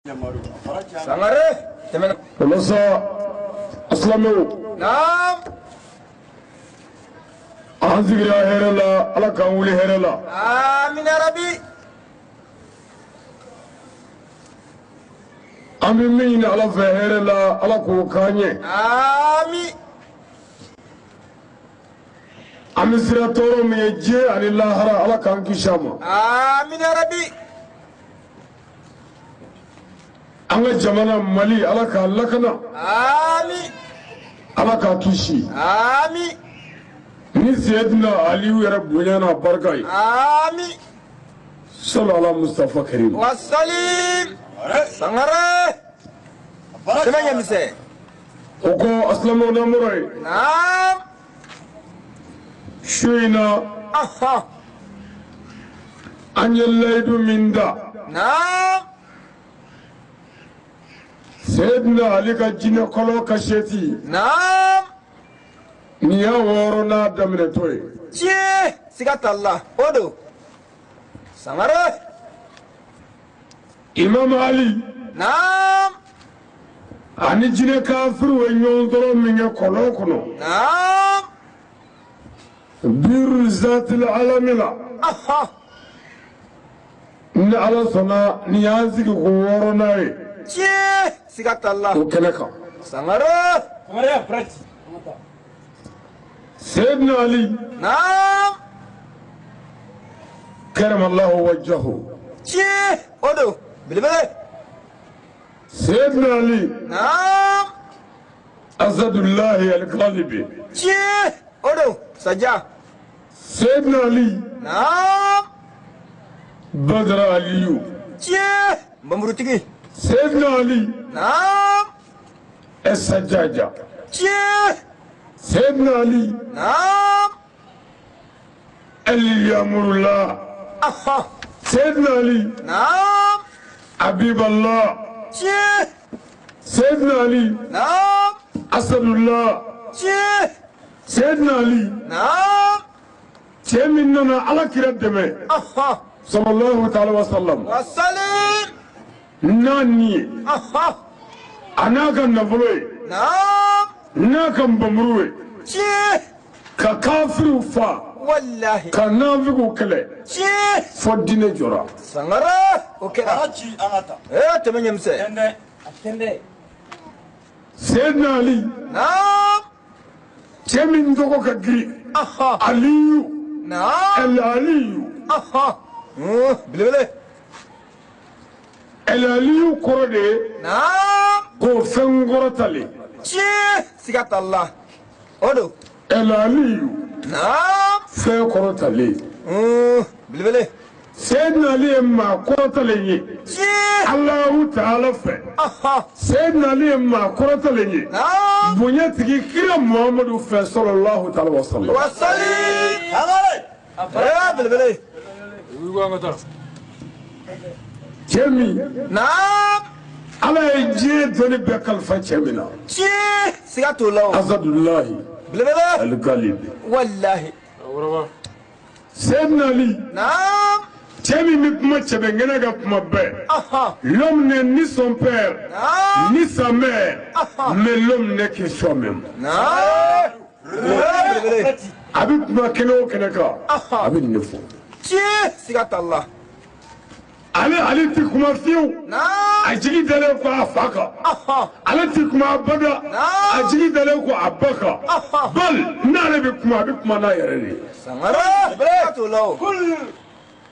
Sangare tɛmɛna. O la sa, silamɛw, Naam. An sigira hɛrɛ la, Ala k'an wuli hɛrɛ la. Amina rabi. An bɛ min ɲini Ala fɛ hɛrɛ la, Ala k'o k'an ye. Ami. An bɛ siran tɔɔrɔ min ye diɲɛ ani lahara, Ala k'an kisi a ma. Amina rabi. An ka jamana Mali, Ala k'a lakana. Ami. Ala k'a kisi. Ami. Ni Seyidina Aliyu yɛrɛ bonya n'a barika ye. Ami. Sɔlɔ ala Mustafa Karim. Wasalim. Sangare. Tɛmɛ ɲɛmisɛn. O kɔ, a silamɛw, n'an bɔra yen. Naam. Su in na, an ye layidu min da. Naam. Seyidina Ali ka jinɛ kɔlɔn kasɛti. Naam. Nin y'a wɔɔrɔnan daminɛtɔ ye. Tiɲɛ, siga t'a la, o don. Sangare. Imam Ali. Naam. Ani jinɛ kafiriw ye ɲɔgɔn sɔrɔ min kɛ kɔlɔn kɔnɔ. Naam. Biiru zatil alami la. Ni Ala sɔnna, nin y'an sigi ko wɔɔrɔnan ye. Tiɲɛ, siga t'a la. O kɛnɛ kan. Sangare. Seyidina Ali. Naam. Karamallahu wajhahu. Tiɲɛ, o don belebele. Seyidina Ali. Naam. Asadullahi al-Ghalibi. Tiɲɛ, o don saja. Seyidina Ali. Naam. Badara Aliyu. Tiɲɛ, npanmurutigi. Seyidina Ali. Naam. Ɛsajaja. Tiɲɛ. Seyidina Ali. Naam. El-Yamurula. Seyidina Ali. Naam. Abiballah. Tiɲɛ. Seyidina Ali. Naam. Asadullah. Tiɲɛ. Seyidina Ali. Naam. Cɛ min nana Ala kira dɛmɛ. Sallallahu ta'ala wa sallam. Wasalim. N'a ni ye. A n'a ka nafolo ye. Naam. N'a ka npanmuru ye. Tiɲɛ. Ka kafiriw fa. Walahi. Ka nafigiw kɛlɛ. Tiɲɛ. Fɔ diinɛ jɔra. Sangare, o kɛra. Ee, tɛmɛ ɲɛmisɛn. Seyidina Ali. Naam. Cɛ min tɔgɔ ka girin. Aliyu. Naam. El Aliyu. Belebele. El Aliyu kɔrɔ de ye. Naam. Ko fɛn kɔrɔtalen. Tiɲɛ, siga t'a la, o don. El Aliyu. Naam. Fɛn kɔrɔtalen. Belebele. Seyidina Ali ye maa kɔrɔtalen ye. Tiɲɛ. Alahu taala fɛ. Seyidina Ali ye maa kɔrɔtalen ye. Naam. Bonya tigi kira Muhamadu fɛ sallallahu taala wa sallam. Wasalim. Ee, belebele. Cɛ min. Naam. Ala ye diɲɛ dɔnni bɛɛ kalifa cɛ min na. Tiɲɛ, siga t'o la o. Asadullahi. Belebele. Alikalibi. Walahi. Seyidina Ali. Naam. Cɛ min bɛ kuma cɛbɛnkɛnɛ kan kuma bɛɛ. L'homme n'est ni son père, Naam. ni sa mère, mais l'homme n'est que soi-même. Naam. Belebele. A bɛ kuma kɛnɛ o kɛnɛ kan, a bɛ nin de fɔ. Tiɲɛ, siga t'a la. Ale tɛ kuma fiyewu. Naam. A jigi dalen kɔ a fa kan. Ale tɛ kuma abada. Naam. A jigi dalen kɔ a ba kan. Bali n'ale bɛ kuma, a bɛ kuma n'a yɛrɛ de ye. Sangare, siga t'o la o.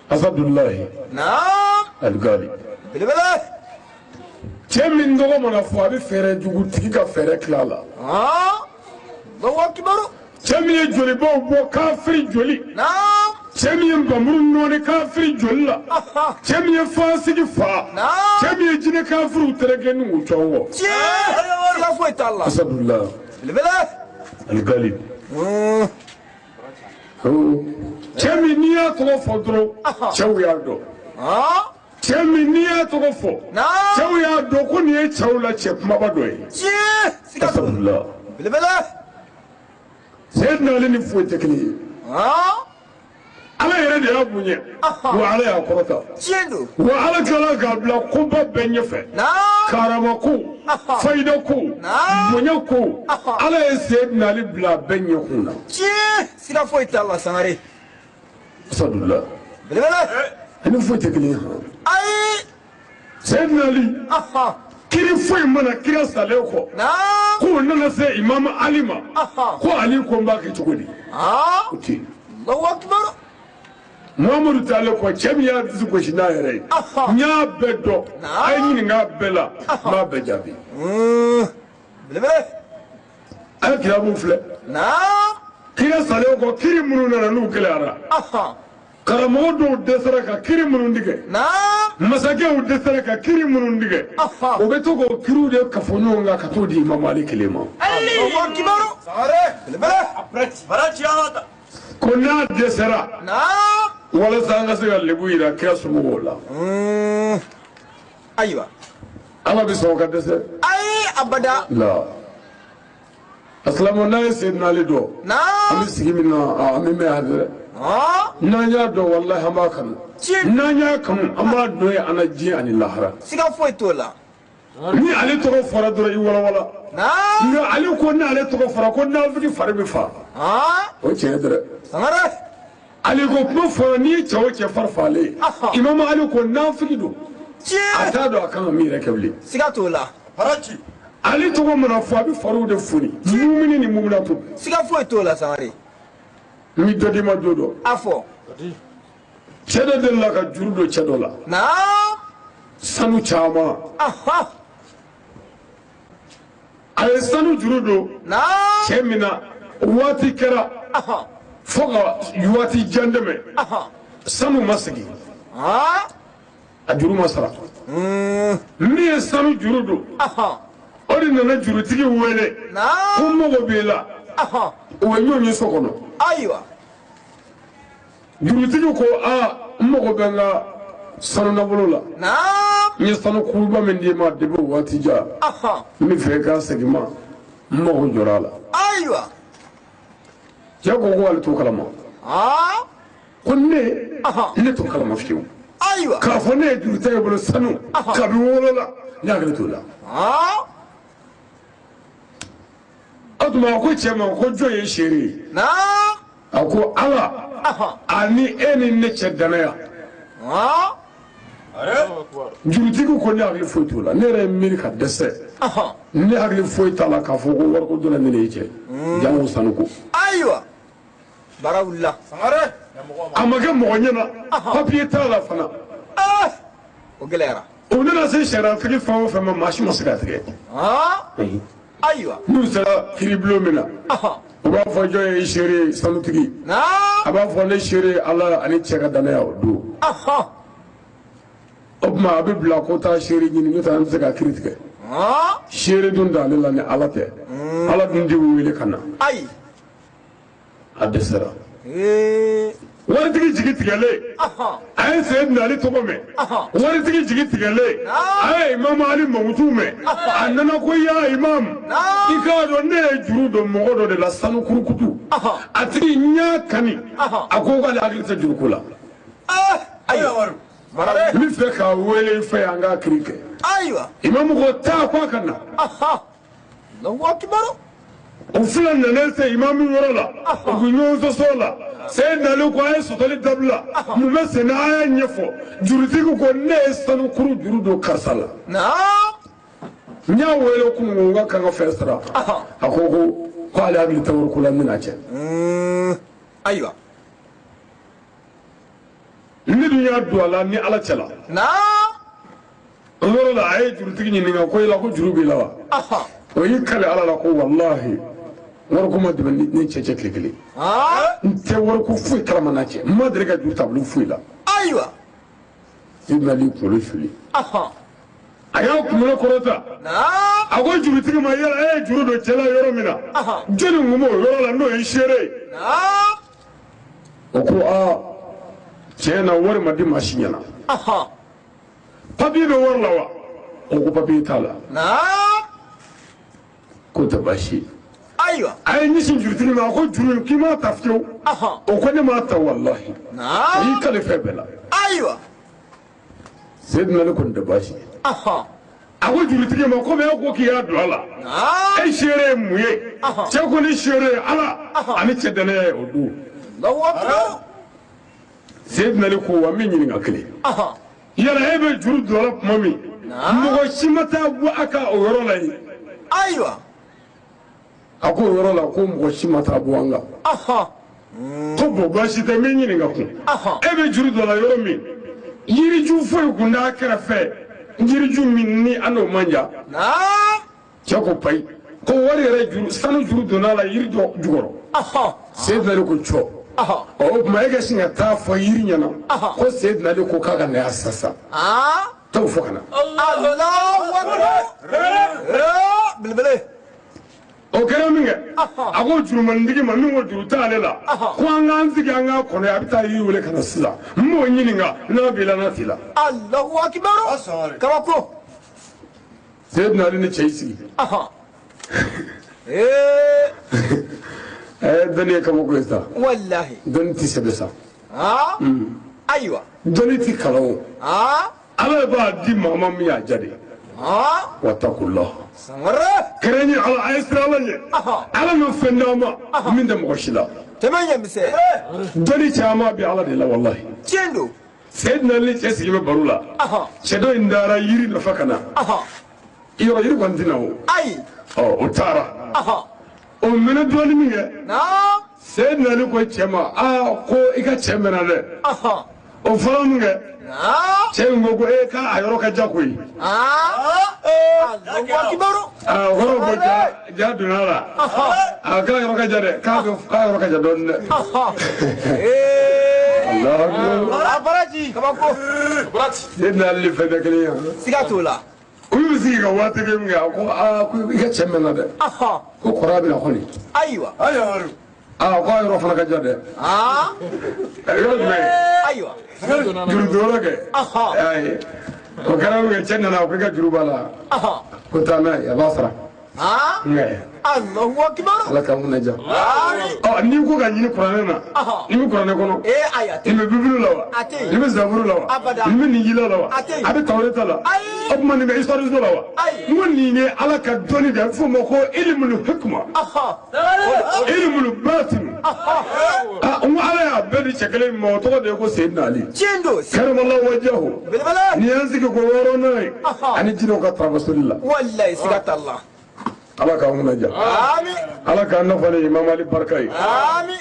Asadullahi. Naam. Aligali. Belebele. Cɛ min tɔgɔ mana fɔ, a bɛ fɛɛrɛ jugutigi ka fɛɛrɛ tila a la. Allahu akibaru. Cɛ min ye jolibaw bɔ kafiri joli. Naam. Cɛ min ye npanmuru nɔɔni kafiri joli la. Cɛ min ye fasigi fa. Naam. Cɛ min ye jinɛ kafiriw tereke ni k'u cɔngɔ. Tiɲɛ, siga foyi t'a la. Asadullah. Belebele. Aligali. Cɛ min n'i y'a tɔgɔ fɔ dɔrɔn, cɛw y'a dɔn. Cɛ min n'i y'a tɔgɔ fɔ, Naam. cɛw y'a dɔn ko nin ye cɛw la cɛ kumaba dɔ ye. Tiɲɛ, siga t'o la. Asadullah. Belebele. Seyidina Ali ni foyi tɛ kelen ye. Ala yɛrɛ de y'a bonya, wa Ala y'a kɔrɔta. Tiɲɛ don. Wa Ala tilala k'a bila koba bɛɛ ɲɛfɛ. Karama ko, fayida ko, bonya ko, Ala ye Seyidina Ali bila bɛɛ ɲɛkun na. Tiɲɛ, siga foyi t'a la, Sangare. Asadula. Belebele. Ani foyi tɛ kelen ye. Ayi. Seyidina Ali, kiri foyi mana kira salen kɔ, k'o nana se Imamu Ali ma, ko Ali ko n b'a kɛ cogo di? O tɛ. Allahu akbar. Muhamadu taalen kɔ, cɛ min y'a dusu gosi n'a yɛrɛ ye, n y'a bɛɛ dɔn, a ye ɲininka bɛɛ la, n b'a bɛɛ jaabi. Belebele. A ye kirabu filɛ. Kira salen kɔ, kiri minnu nana n'u gɛlɛyara, karamɔgɔ dɔw dɛsɛra ka kiri minnu tigɛ, masakɛw dɛsɛra ka kiri minnu tigɛ, o bɛ to k'o kiriw de kafo ɲɔgɔn kan ka t'o di Imamu Ali kelen ma. Allahu akbar. Belebele. Ko n'a dɛsɛra, walasa an ka se ka lebu yira kira somɔgɔw la. Ayiwa. Ala bɛ sɔn ka dɛsɛ? Ayi, abada. La. Asilamu, n'a ye Seyidina Ali dɔn, an bɛ sigi min na, an bɛ mɛn yan dɛ. N'an y'a dɔn, walahi, an b'a kanu. N'an y'a kanu, an b'a dɔn ye an na diɲɛ ani lahara. Siga foyi t'o la. Ni ale tɔgɔ fɔra dɔrɔn, i walawala. Nka ale ko n'ale tɔgɔ fɔra ko nafigi fari bɛ fa. O tiɲɛ dɛ. Sangare. Ale ko kuma fɔra, n'i ye cɛ o cɛ fari falen ye, Imamu Ali ko nafigi don. A t'a dɔn a kan ka min yɛrɛ kɛ bilen. Siga t'o la. Ale tɔgɔ mana fɔ, a bɛ fariw de foni. Mumini ni muminatu. Siga foyi t'o la, Sangare. N bɛ dɔ d'i ma don dɔ. A fɔ. Cɛ dɔ delila ka juru don cɛ dɔ la. Sanu caman. A ye sanu juru don cɛ min na, waati kɛra fo ka waati jan tɛmɛ, sanu ma segin, a juru ma sara. Min ye sanu juru don, o de nana jurutigi wele ko n mago b'i la. U bɛ ɲɔgɔn ye so kɔnɔ. Ayiwa. Jurutigi ko aa, n mago bɛ n ka sanu nafolo la. N ye sanu kuruba min d'i ma depuis o waati jan, n bɛ fɛ i k'a segin n ma, n mago jɔra a la. Ayiwa. Cɛ ko ko ale t'o kalama. Ko ne t'o kalama fiyewu. Ayiwa. K'a fɔ ne ye juru ta e bolo sanu kabi n wolola, ne hakili t'o la. O tuma a ko cɛ ma ko jɔn ye seere ye? A ko Ala ani e ni ne cɛ danaya. Jurutigi ko ne hakili foyi t'o la, ne yɛrɛ ye miiri ka dɛsɛ, ne hakili foyi t'a la k'a fɔ ko wariko donna ne ni e cɛ, jango sanuko. Ayiwa. Baara wulila. A ma kɛ mɔgɔ ɲɛna, papiye t'a la fana. O gɛlɛyara. O nana se sariyatigi fɛn o fɛn ma, maa si ma se k'a tigɛ. Ayiwa. N'u sera kiiribulon min na, u b'a fɔ jɔn ye seere ye, sanutigi? A b'a fɔ ne seere Ala ani cɛ ka danaya o don. O tuma a bɛ bila ko taa seere ɲini, n'o tɛ an tɛ se ka kiiri tigɛ. Seere dun t'ale la ni Ala tɛ. Ala dun t'i wele ka na. Ayi. A dɛsɛra. Waritigi jigi tigɛlen, a ye Seyidina Ali tɔgɔ mɛn. Waritigi jigi tigɛlen, a ye Imamu Ali mankutu mɛn. A nana ko ya imamu, i k'a dɔn ne ye juru don mɔgɔ dɔ de la sanu kurukutu. A tigi n y'a kani, a ko k'ale hakili tɛ juruko la. Ayiwa. N bɛ fɛ k'a wele i fɛ an k'a kiiri kɛ. Ayiwa. Imamu ko taa k'a ka na. Allahu akbar. O fila nana se imamu yɔrɔ la, u bɛ ɲɔgɔn sɔsɔ la. Seyidina Ali ko a ye sɔsɔli dabila, mun bɛ sen na, a y'a ɲɛfɔ. Jurutigi ko ne ye sanu kuru juru don karisa la. N y'a wele kunun ko n ka kan ka fɛn sara. A ko ko k'ale hakili tɛ wariko la ne n'a cɛ. Ayiwa. Ne dun y'a don a la ni Ala cɛ la. O yɔrɔ la a ye jurutigi ɲininka ko yala ko juru b'i la wa? O y'i kale Ala la ko walahi wariko ma dɛmɛ ni cɛ cɛ tile kelen. N tɛ wariko foyi kalama n'a cɛ. N ma deli ka juru ta bolo foyi la. Ayiwa. Seyidina Ali kunkolo suli. A y'a kunkolo kɔrɔta. A ko jurutigi ma yala e ye juru don cɛ la yɔrɔ min na, jɔnni kun b'o yɔrɔ la n'o ye seere ye? O ko aa, tiɲɛ na wari ma di maa si ɲɛna. Papiye bɛ wari la wa? O ko papiye t'a la. K'o tɛ baasi ye. Ayiwa. A ye ɲɛsin jurutigi ma, a ko juru in k'i m'a ta fiyewu. O ko ne m'a ta walahi. A y'i kale fɛn bɛɛ la. Ayiwa. Seydina Ali kɔni tɛ baasi ye. A ko jurutigi ma komi e ko k'i y'a don a la, e seere ye mun ye? Cɛ ko ne seere ye Ala ani cɛ danaya ye o don. Seydina Ali ko wa n bɛ ɲininka kelen. Yala e bɛ juru don a la tuma min, mɔgɔ si ma taa bɔ a kan o yɔrɔ la yen? Ayiwa. A ko o yɔrɔ la ko mɔgɔ si ma taa bɔ an kan. Ko bon baasi tɛ, n bɛ ɲininka kun. E bɛ juru don a la yɔrɔ min, yiriju foyi kun t'a kɛrɛfɛ, yiriju min ni an n'o man jan? Cɛ ko payi, ko wari yɛrɛ juru, sanu juru donna a la yiri dɔ jukɔrɔ. Seydina Ali ko cɔ. Ɔ o tuma e ka sin ka taa fɔ yiri ɲɛna ko Seydina Ali ko k'a ka na yan sisan. T'o fɔ ka na. Allahu akbar. Belebele. O kɛra min kɛ, a ko jurumantigi ma min ko juru t'ale la, ko an k'an sigi an k'a kɔnɔ, a bɛ taa yiri wele ka na sisan, n b'o ɲininka n'a b'i la n'a t'i la. Allahu akbar. Kabako. Seydina Ali ni cɛ y'i sigi. Dɔnni ye kabako ye sa. Wallahi. Dɔnni tɛ sɛbɛ sa. Ayiwa. Dɔnni tɛ kalan o. Ala b'a di maa ma min y'a diya de. Wattaqullaha. Sangare. Kɛrɛ ɲɛ Ala, a ye siran Ala ɲɛ. Ala n'o fɛn d'an ma min tɛ mɔgɔ si la. Tɛmɛ ɲɛ misɛn. Dɔnni caman bɛ Ala de la walahi. Tiɲɛ don. Seydina Ali cɛ sigilen bɛ baro la. Cɛ dɔ in taara yiri nɔfɛ ka na. Yɔrɔ yiri kɔni tɛ na o. Ayi. Ɔ o taara. O mɛnna dɔɔnin min kɛ. Seydina Ali ko cɛ ma, aa ko i ka cɛ mɛnna dɛ. O fɔra min kɛ. Cɛ in ko ko ee k'a yɔrɔ ka jan koyi. Allahu akbar. Aa o kɔrɔ ko ja ja donna a la. Aa k'a yɔrɔ ka jan dɛ, k'a yɔrɔ ka jan dɔɔnin dɛ. Allahu akbar. Kabako. Seydina Ali fɛn tɛ kelen ye. Siga t'o la. Olu bɛ sigi ka waati kɛ min kɛ, a ko aa ko i ka cɛ mɛnna dɛ. Ko kɔrɔ bɛ na kɔni. Ayiwa. Aa ko a yɔrɔ fana ka jan dɛ. Yɔrɔ jumɛn? Ayiwa. Juru don yɔrɔ kɛ. Ayi. O kɛra min kɛ, cɛ nana, ko i ka juru b'a la. Ko taa n'a ye, a b'a sara. Allahu akbar. Ala k'an kunna diya. Ɔ n'i ko ka ɲini kuranɛ na, n'i bɛ kuranɛ kɔnɔ, n'i bɛ bibulu la wa, n'i bɛ zaburu la wa, n'i bɛ ninjila la wa, a bɛ tawureta la, o tuma nin bɛ histoire la wa? N ko nin ye Ala ka dɔnni de ye, a bɛ f'o ma ko ilimul hikma, ilimul batin. Aa n ko Ala y'a bɛɛ di cɛ kelen min ma, o tɔgɔ de ye ko Seydina Ali. Tiɲɛ don. Karamallahu wajahu. Belebele. Nin y'an sigi ko wɔɔrɔnan ye, ani jinɛw ka tarabasoli la. Walayi siga t'a la. Ala k'an kunna diya. Amin. Ala k'an nafa ni Imam Ali barika ye. Amin.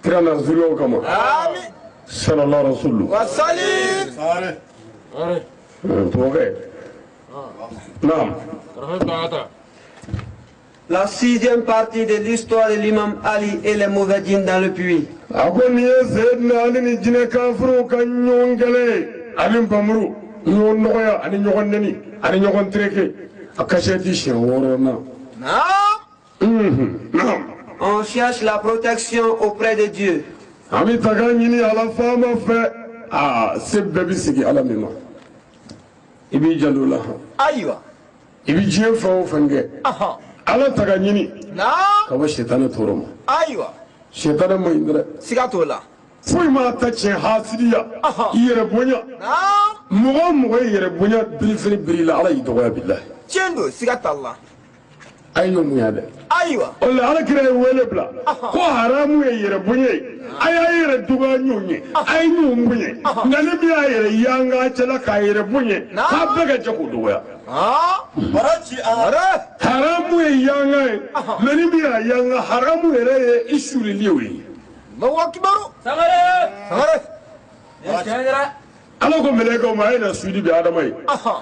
Kira n'a zuriyaw kama. Amin. Sallallahu rasulu. Wa salim. Tubabukɛ. Naam. La sixième partie de l'histoire de l'imam Ali et les mauvais djinns dans le puits. A ko nin ye Seydina Ali ni jinɛ kafiruw ka ɲɔgɔn kɛlɛ ye ani npamuru ɲɔgɔn nɔgɔya ani ɲɔgɔn neni ani ɲɔgɔn tereke a kasɛti siɲɛ wɔɔrɔnan. Naam. On cherche la protection auprès de Dieu. An bɛ taga ɲini Ala faama fɛ. Aa se bɛɛ bɛ sigi Ala min ma. I b'i janto o la. Ayiwa. I bɛ diɲɛ fɛn o fɛn kɛ. Ala taga ɲini. Ka bɔ sitanɛ tɔɔrɔ ma. Ayiwa. Sitanɛ man ɲi dɛ. Siga t'o la. Foyi m'a ta tiɲɛ hasidiya. I yɛrɛ bonya. Mɔgɔ o mɔgɔ ye yɛrɛ bonya birifini biri la, Ala y'i dɔgɔya bilahi. Tiɲɛ don, siga t'a la. A ye ɲɔgɔn bonya dɛ. Ayiwa. O la Ala kira ye wele bila. Ko haramu ye yɛrɛ bonya ye. A y'a yɛrɛ dɔgɔya ɲɔgɔn ye. A ye ɲɔgɔn bonya. Nka ni min y'a yɛrɛ yanga cɛla k'a yɛrɛ bonya, k'a bɛɛ ka jɛ k'o dɔgɔya. Haramu ye yanga ye. Mɛ ni min y'a yanga, haramu yɛrɛ ye i sulili o ye. Allahu akbar. Sangare. Sangare. Ala ko mɛlɛkɛw ma a ye na sudi bi Adama ye.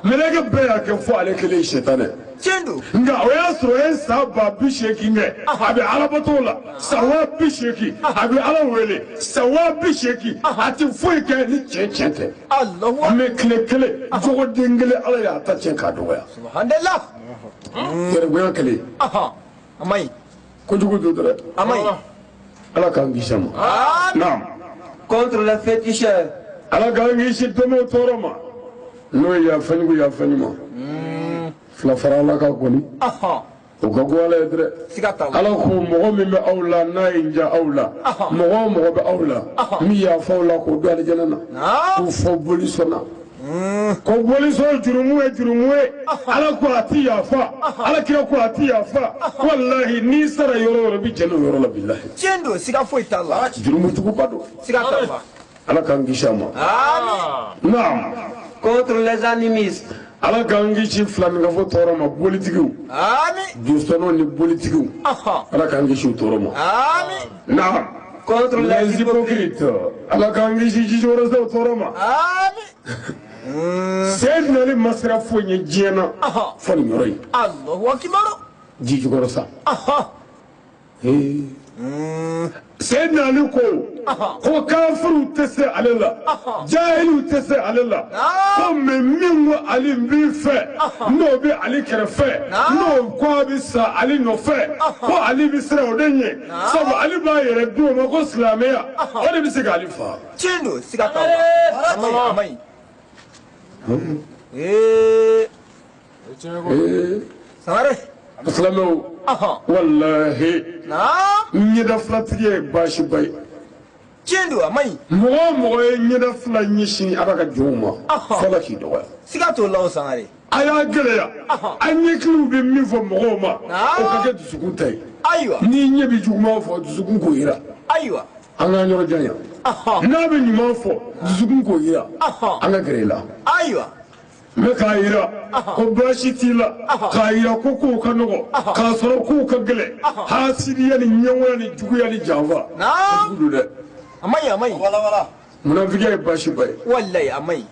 Mɛlɛkɛ bɛɛ y'a kɛ fo ale kelen ye sitanɛ. Tiɲɛ don. Nka o y'a sɔrɔ e san 80,000 kɛ a bɛ alabato la, san 80,000 a bɛ Ala wele, san 80,000 a tɛ foyi kɛ ni tiɲɛ tiɲɛ tɛ. Allahu akbar. Mɛ tile kelen jogoden kelen Ala y'a ta tiɲɛ k'a dɔgɔya. Subhanallah. Yɛrɛbonya kelen. A ma ɲi. Kojugu don dɛ. A ma ɲi. Ala k'an kisi a ma. Naam. Contre les féticheurs. Ala k'an kisi dɔmɛw tɔɔrɔ ma. N'o ye yafaɲugu yafaɲuman. Fila fara Ala kan kɔni. O ka go Ala ye dɛ. Siga t'a la. Ala ko mɔgɔ min bɛ aw la n'a ye n diya aw la, mɔgɔ o mɔgɔ bɛ aw la n bɛ yafa aw la k'o don alijana na. K'u fɔ boli sɔnna ko boli sɔn jurumu ye jurumu ye. Ala ko a ti yafa, Ala kira ko a ti yafa. Walahi, n'i sara yɔrɔ o yɔrɔ, i bɛ jɛni o yɔrɔ la, bilahi. Tiɲɛ don, siga foyi t'a la. Jurumu juguba don. Siga t'a la. Ala k'an kisi a ma. Amin. Naam. Contre les animistes. Ala k'an kisi filanikafo tɔɔrɔ ma, bolitigiw. Amin. Josɔnw ni bolitigiw, Ala k'an kisi u tɔɔrɔ ma. Amin. Naam. Contre les les hypocrites, Ala k'an kisi jijɔrɔsɛw tɔɔrɔ ma. Amin. Seyidina Ali ma siran foyi ɲɛ diɲɛ na fo nin yɔrɔ in. Allahu akibaru. Ji jukɔrɔ sa. Seyidina Ali ko ko kafiriw tɛ se ale la, jahiliw tɛ se ale la, ko mais min ko Ali n b'i fɛ, n'o bɛ Ali kɛrɛfɛ, n'o ko a bɛ sa Ali nɔfɛ, ko Ali bɛ siran o de ɲɛ, sabu Ali b'a yɛrɛ di o ma ko silamɛya o de bɛ se k'ale faga. Tiɲɛ don, siga t'a la. A ma ɲi, a ma ɲi. Ee. Sangare. Silamɛw, walahi, Naam. ɲɛda filatigi ye baasiba ye. Tiɲɛ don, a ma ɲi. Mɔgɔ o mɔgɔ ye ɲɛda fila ɲɛsin Ala ka jɔnw ma, f'Ala k'i dɔgɔya. Siga t'o la o, Sangare. A y'a gɛlɛya, an ɲɛkiliw bɛ min fɔ mɔgɔw ma, o ka kɛ dusukun ta ye. Ayiwa. N'i ɲɛ bɛ juguman fɔ, dusukun k'o yira. Ayiwa. An k'an yɔrɔ janya. N'a bɛ ɲuman fɔ, dusukun k'o yira. An ka gɛrɛ i la. Ayiwa. Mɛ k'a yira ko baasi t'i la, k'a yira ko kow ka nɔgɔ k'a sɔrɔ kow ka gɛlɛn, hasidiya ni ɲɛngoya ni juguya ni janfa. Naam. Jugu don dɛ. A ma ɲi, a ma ɲi. Munafigiya ye baasiba ye. Walayi, a ma ɲi.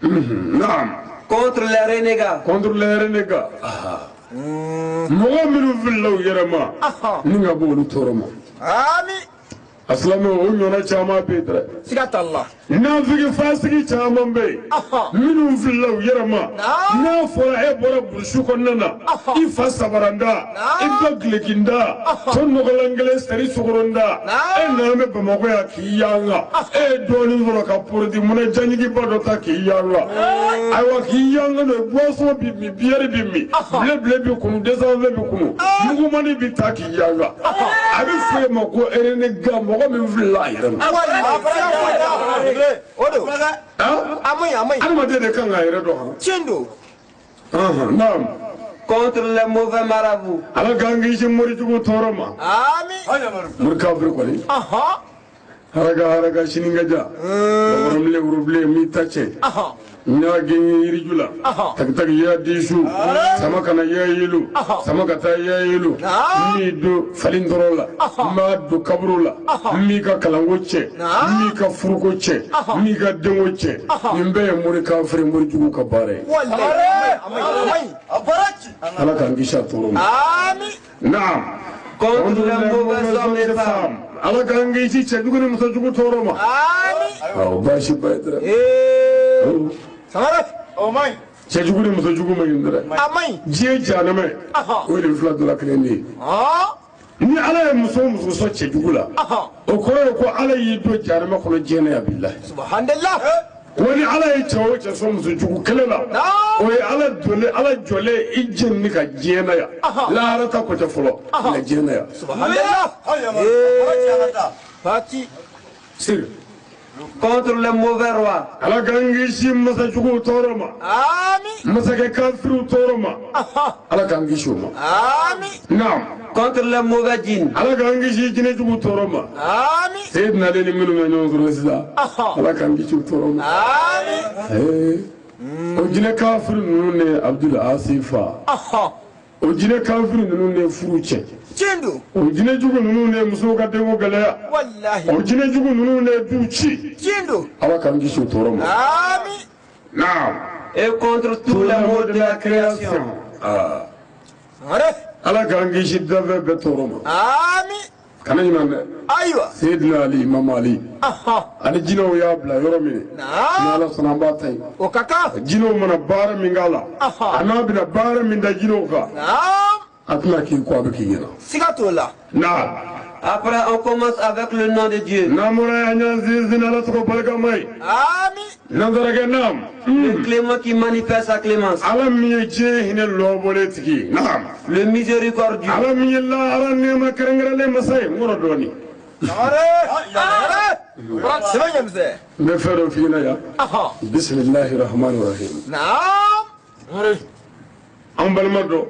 Naam. Contre les renégats. Contre les renégats, mɔgɔ minnu filila u yɛrɛ ma ni ka bɔ olu tɔɔrɔ ma. Amin. A silamɛw, o ɲɔgɔnna caman bɛ yen dɛ. Siga t'a la. Nafigi fasigi caman bɛ yen minnu filila u yɛrɛ ma. N'a fɔra e bɔra burusi kɔnɔna na, i fa sabaranda, i ba gilekinda, to nɔgɔlan kelen seri sogoronda, e nana bɛ Bamakɔ yan k'i yanga, e ye dɔɔnin sɔrɔ ka porodi munɛ jaɲigiba dɔ ta k'i yanga. Ayiwa, k'i yanga n'o ye, boisson bi min, bière bi min, bile bile bi kunu, 220 bi kunu, mugumani bi ta k'i yanga. A bɛ fɔ e ma ko renégat, mɔgɔ min filila a yɛrɛ ma. Walayi, siga foyi t'a la. O don. A ma ɲi, a ma ɲi. Adamaden de kan k'a yɛrɛ dɔn han. Tiɲɛ don. Naam. Contre les mauvais marabouts. Ala k'an kisi morijugu tɔɔrɔ ma. Amin. Mori kafiri kɔni. Haraka haraka sini ka ja. Bakɔrɔbilen worobilen m'i ta cɛ. N y'a gɛn yiriju la. Tagi ya disu. Sama kana ya yelu. Sama ka taa ya yelu. N b'i don falen tɔrɔ la. N b'a don kaburu la. N b'i ka kalanko cɛ. N b'i ka furuko cɛ. N b'i ka denko cɛ. Nin bɛɛ ye mori kafiri, morijugu ka baara ye. Walayi, a ma ɲi, a ma ɲi. Ala k'an kisi a tɔɔrɔ ma. Amin. Naam. Contre les mauvais hommes et femmes. Ala k'an kisi cɛjugu ni musojugu tɔɔrɔ ma. Amin. Awɔ, baasi ba ye dɛ. Ee. Sangare. Cɛjugu ni musojugu ma ɲi dɛ. A ma ɲi. Diɲɛ jahanama, o ye nin fila dɔ la kelen de ye. Ni Ala ye muso o muso sɔn cɛjugu la, o kɔrɔ ye ko Ala y'i don jahanama kɔnɔ diɲɛ na yan, bilahi. Subhanallah. Wa ni Ala ye cɛ o cɛ sɔn musojugu kelen la, o ye Ala donlen, Ala jɔlen i jenini ka diɲɛ na yan. Lahara ta ko tɛ fɔlɔ, nka diɲɛ na yan. Subhanallah. Ee. Fati. Siri. Contre les mauvais rois. Ala k'an kisi masajuguw tɔɔrɔ ma. Amin. Masakɛ kafiriw tɔɔrɔ ma. Ala k'an kisi o ma. Amin. Naam. Contre les mauvais djinns. Ala k'an kisi jinɛjuguw tɔɔrɔ ma. Amin. Seyidina Ali ni minnu bɛ ɲɔgɔn sɔrɔ sisan, Ala k'an kisi u tɔɔrɔ ma. Amin. Ee, o jinɛ kafiri ninnu ne Abdul Asifa, o jinɛ kafiri ninnu ne furu cɛ. Tiɲɛ don. O jinɛjugu ninnu ne musow ka denko gɛlɛya. Walahi. O jinɛjugu ninnu ne du ci. Tiɲɛ don. Ala k'an kisi u tɔɔrɔ ma. Amin. Naam. Et contre tous les maux de la création. Sangare. Ala k'an kisi danfɛn bɛɛ tɔɔrɔ ma. Amin. Kana ɲinɛ dɛ. Ayiwa. Seyidina Ali, Imam Ali, ani jinɛw y'a bila yɔrɔ min, ni Ala sɔnna an b'a ta yen. O ka kan. Jinɛw mana baara min k'a la, a n'a bɛna baara min da jinɛw kan, Naam. a tɛna k'i kɔ, a bɛ k'i ɲɛna. Siga t'o la. Naam. Après, on commence avec le nom de Dieu. N'an bɔra yan, an y'an sinsin Ala tɔgɔ barikama ye. Ami. Nanzarakɛ, naam. Le clément qui manifeste sa clémence. Ala min ye diɲɛ hinɛ lɔbɔlen tigi ye, naam. Le miséricordieux. Ala min ye lahara nɛɛma kɛrɛnkɛrɛnlen masa ye, n kɔrɔ dɔɔnin. Sangare. Sɛbɛn ɲɛmisɛn. N bɛ fɛn dɔ f'i ɲɛna yan. Bisimilahi rahmani rahim. Naam. An balima dɔ,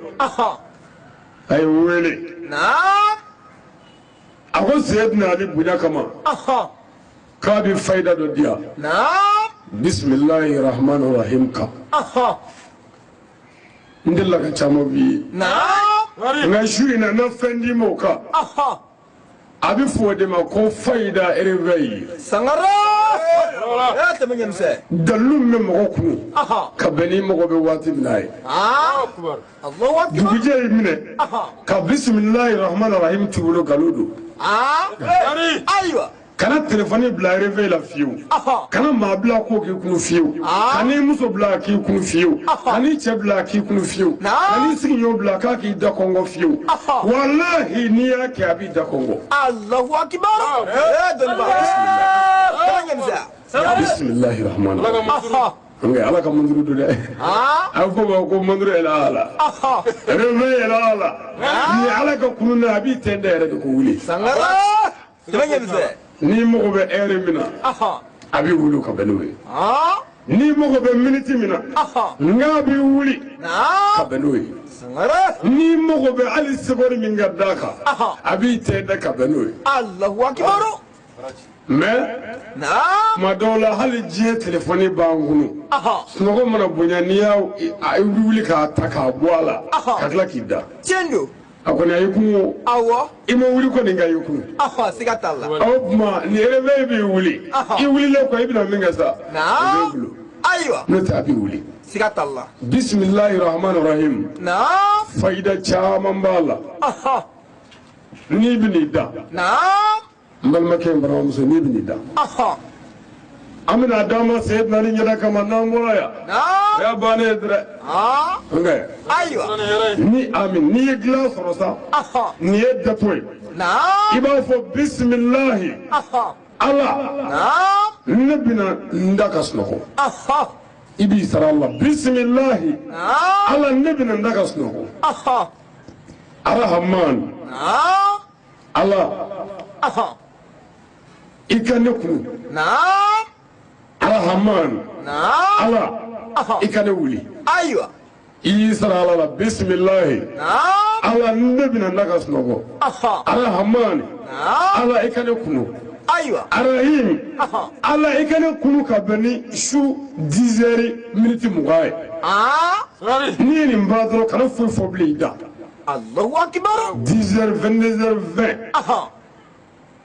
a ye n wele. Naam. A ko Seyidina Ali bonya kama, k'a bɛ fayida dɔ di yan. Naam. Bisimilahi rahmani rahim kan. N delila ka caman f'i ye. Naam. Nka su in na, n na fɛn d'i ma o kan. A bɛ fɔ o de ma ko fayida réveil. Sangare. Tɛmɛ ɲɛmisɛn. Dalilu min bɛ mɔgɔ kun ka bɛn ni mɔgɔ bɛ waati min na ye. Allahu akbar. Dugujɛ y'i minɛ ka bisimilahi rahmani rahim t'i bolo, nkalon don. Ayiwa. Kana telefɔni bila réveil la fiyewu. Kana maa bila ko k'i kunu fiyewu. Kan'i muso bila k'i kunu fiyewu. Kan'i cɛ bila k'i kunu fiyewu. Kan'i sigiɲɔgɔn bila k'a k'i da kɔngɔ fiyewu. Walahi, n'i y'a kɛ, a b'i da kɔngɔ. Allahu akbar. Dɔnniba. Tɛmɛ ɲɛmisɛn. Bisimilahi rahmani rahim. Nka Ala ka manduru don dɛ. A bɛ fɔ o ma ko manduru yɛlɛ ala. Réveil yɛlɛ ala. Ni Ala ka kunu na, a b'i tɛn da yɛrɛ de ko wuli. Sangare. Tɛmɛ ɲɛmisɛn. N'i mago bɛ heure min na, a b'i wuli ka bɛn n'o ye. N'i mago bɛ miniti min na, n'a b'i wuli ka bɛn n'o ye. Sangare. N'i mago bɛ hali seconde min ka d'a kan, a b'i tɛn da ka bɛn n'o ye. Allahu akbar. Mais tuma dɔw la, hali diɲɛ telefɔni b'an kunu. Sunɔgɔ mana bonya, n'i y'a i bɛ wuli k'a ta k'a bɔ a la ka tila k'i da. Tiɲɛ don. A kɔni a y'i kun o. Awɔ. I ma wuli kɔni, nka i y'i kun. Siga t'a la. O tuma ni réveil b'i wuli. I wulilen kɔ, i bɛna min kɛ sa, o b'e bolo. Ayiwa. N'o tɛ, a b'i wuli. Siga t'a la. Bisimilahi rahmani rahim. Naam. Fayida caman b'a la. N'i bɛn'i da. Naam. N balimakɛ, n balimamuso, n'i bɛn'i da. An bɛna d'an ma Seyidina Ali ɲɛda kama n'an bɔra yan. Naam. O y'a bannen ye dɛ. Nka. Ayiwa. Ni amin, n'i ye dilan sɔrɔ sa. Nin ye dato ye. Naam. I b'a fɔ bisimilahi. Ala. Naam. Ne bɛna n da ka sunɔgɔ. I b'i sara a la bisimilahi. Naam. Ala, ne bɛna n da ka sunɔgɔ. Arahaman. Naam. Ala. I ka ne kunu. Naam. Arahaman. Naam. Ala, i ka ne wuli. Ayiwa. I y'i sara Ala la bisimilahi. Naam. Ala, ne bɛna n da ka sunɔgɔ. Arahaman. Naam. Ala, i ka ne kunu. Ayiwa. Arahim. Ala, i ka ne kunu ka bɛn ni su 10 heures miniti 20 ye. N'i ye nin ban dɔrɔn, kana foyi fɔ bilen, i da. Allahu akbar. 10 heures, 22 heures 20.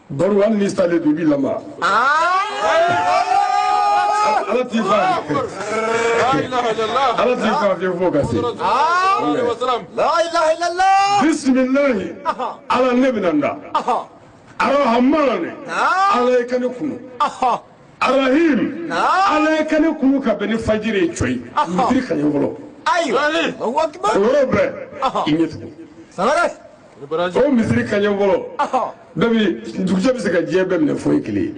Baro, hali n'i salen don, i b'i lamaga. Ala t'i fa. Ala t'i fa fiyewu fo ka se. La ilaha illallah. Bisimilahi. Ala, ne bɛna n da. Arahamani. Ala, i ka ne kunu. Arahim. Ala, i ka ne kunu ka bɛn ni fajiri ye cɔyi. Misiri ka ɲɛ fɔlɔ. Ayiwa. Allahu akbar. O yɔrɔ bɛɛ, i ɲɛ tugun. Sangare. O misiri ka ɲɛ fɔlɔ. Bɛɛ bi dugujɛ bɛ se ka diɲɛ bɛɛ minɛ fo ye kelen ye.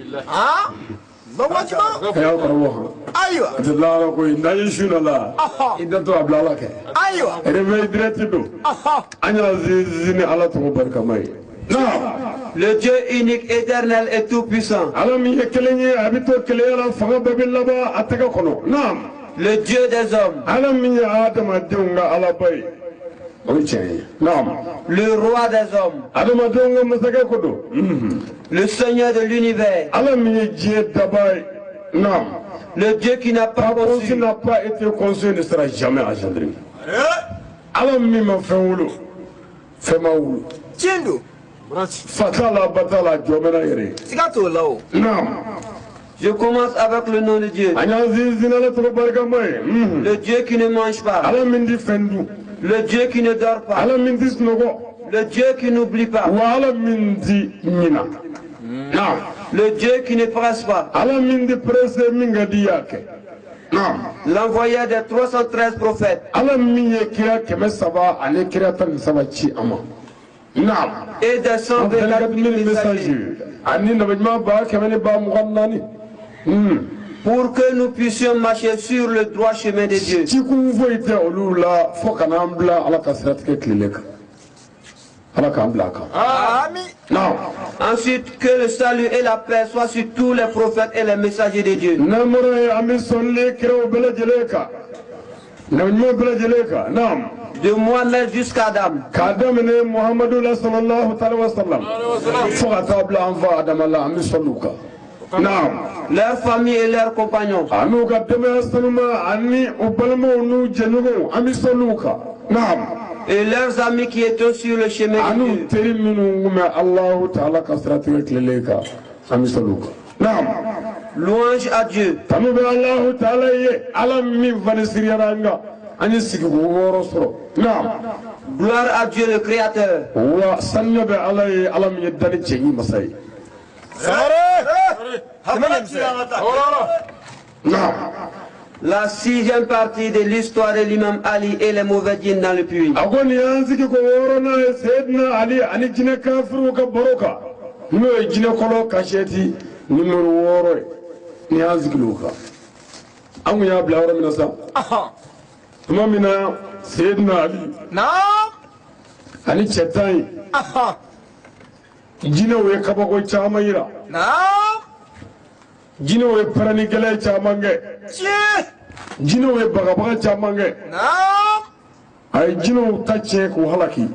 Allahu akbar. A y'aw karamɔgɔ hɔn. Ayiwa. A tɛ lahara koyi, n'an ye su na la. I datɔ a bila Ala kɛ. Ayiwa. Réveil direct don. An y'a sinsin ni Ala tɔgɔ barikama ye. Naam. Le Dieu unique, éternel et tout-puissant. Ala min ye kelen ye, a bɛ to kelenya la, fanga bɛɛ bɛ laban a tɛgɛ kɔnɔ. Naam. Le Dieu des hommes. Ala min ye adamadenw ka Alaba ye. O ye tiɲɛ ye. Naam. Le roi des hommes. Adamadenw ka masakɛ ko don. Le Seigneur de l'univers. Ala min ye diɲɛ daba ye. Naam. Le Dieu qui n'a pas conçu conçu. n'a pas été conçu, ne sera jamais engendré. Ala min ma fɛn wolo, fɛn ma wolo. Tiɲɛ don. Fa t'a la, ba t'a la, jɔ bɛ n'a yɛrɛ ye. Siga t'o la o. Naam. Je commence avec le nom de Dieu. An y'an sinsin Ala tɔgɔ barikama ye. Le Dieu qui ne mange pas. Ala min ti fɛn dun. Le Dieu qui ne dort pas. Ala min ti sunɔgɔ. Le Dieu qui n'oublie pas. Wa Ala min ti ɲina. Naam. Le Dieu qui ne presse pas. Ala min ti pressé, min ka di y'a kɛ. Naam. L'envoyé des 313 prophètes. Ala min ye kira 300 ani kira 13 ci a ma. Naam. Et des 124 000 messagers, Ani nabi ɲuman 124000. Pour que nous puissions marcher sur le droit chemin de Dieu. Cikun foyi tɛ olu la fo ka n'an bila Ala ka siratigɛ tilelen kan. Ala k'an bila a kan. Ami. Naam. Ensuite, que le salut et la paix soient sur tous les prophètes et les messagers de Dieu. N'an bɔra yen, an bɛ sɔnni kiraw bɛɛ lajɛlen kan, nabi ɲuman bɛɛ lajɛlen kan. Naam. De Mohamed jusqu'à Adam. K'a daminɛ Muhamadu la, sallallahu alaihi wa sallam, fo ka taa bila an fa Adama la, an bɛ sɔnni u kan. Naam. Leurs familles et leurs compagnons. Ani u ka denbaya sanuma, ani u balimaw n'u jɛɲɔgɔnw, an bɛ sɔnni u kan. Naam. Et leurs amis qui étaient sur le chemin de Ani u Dieu. teri minnu kun bɛ Alahu taala ka siratigɛ tilelen kan, an bɛ sɔnni u kan. Naam. Louange à Dieu. Tanu bɛ Alahu taala ye, Ala min fana siriyara an kan, an ye sigiko 6 sɔrɔ. Naam. Gloire à Dieu le Créateur. Wa sanuya bɛ Ala ye, Ala min ye danni cɛɲi masa ye. Samare. Tɛmɛ ɲɛmisɛn. Naam. La sixième partie de l'histoire de l'imam Ali et les mauvais djinns dans le puits. A ko nin y'an sigi ko wɔɔrɔnan ye, Seyidina Ali ani jinɛ kafiriw ka baro kan, n'o ye jinɛ kɔlɔ kasɛti nimero 6 ye. Nin y'an sigi o kan. An kun y'a bila yɔrɔ min na sa, tuma min na Seyidina Ali ani cɛ 10 ye, jinɛw ye kabako caman yira, jinɛw ye pɛrɛnni gɛlɛn caman kɛ, jinɛw ye bagabaga caman kɛ. A ye jinɛw ta tiɲɛ k'u halaki,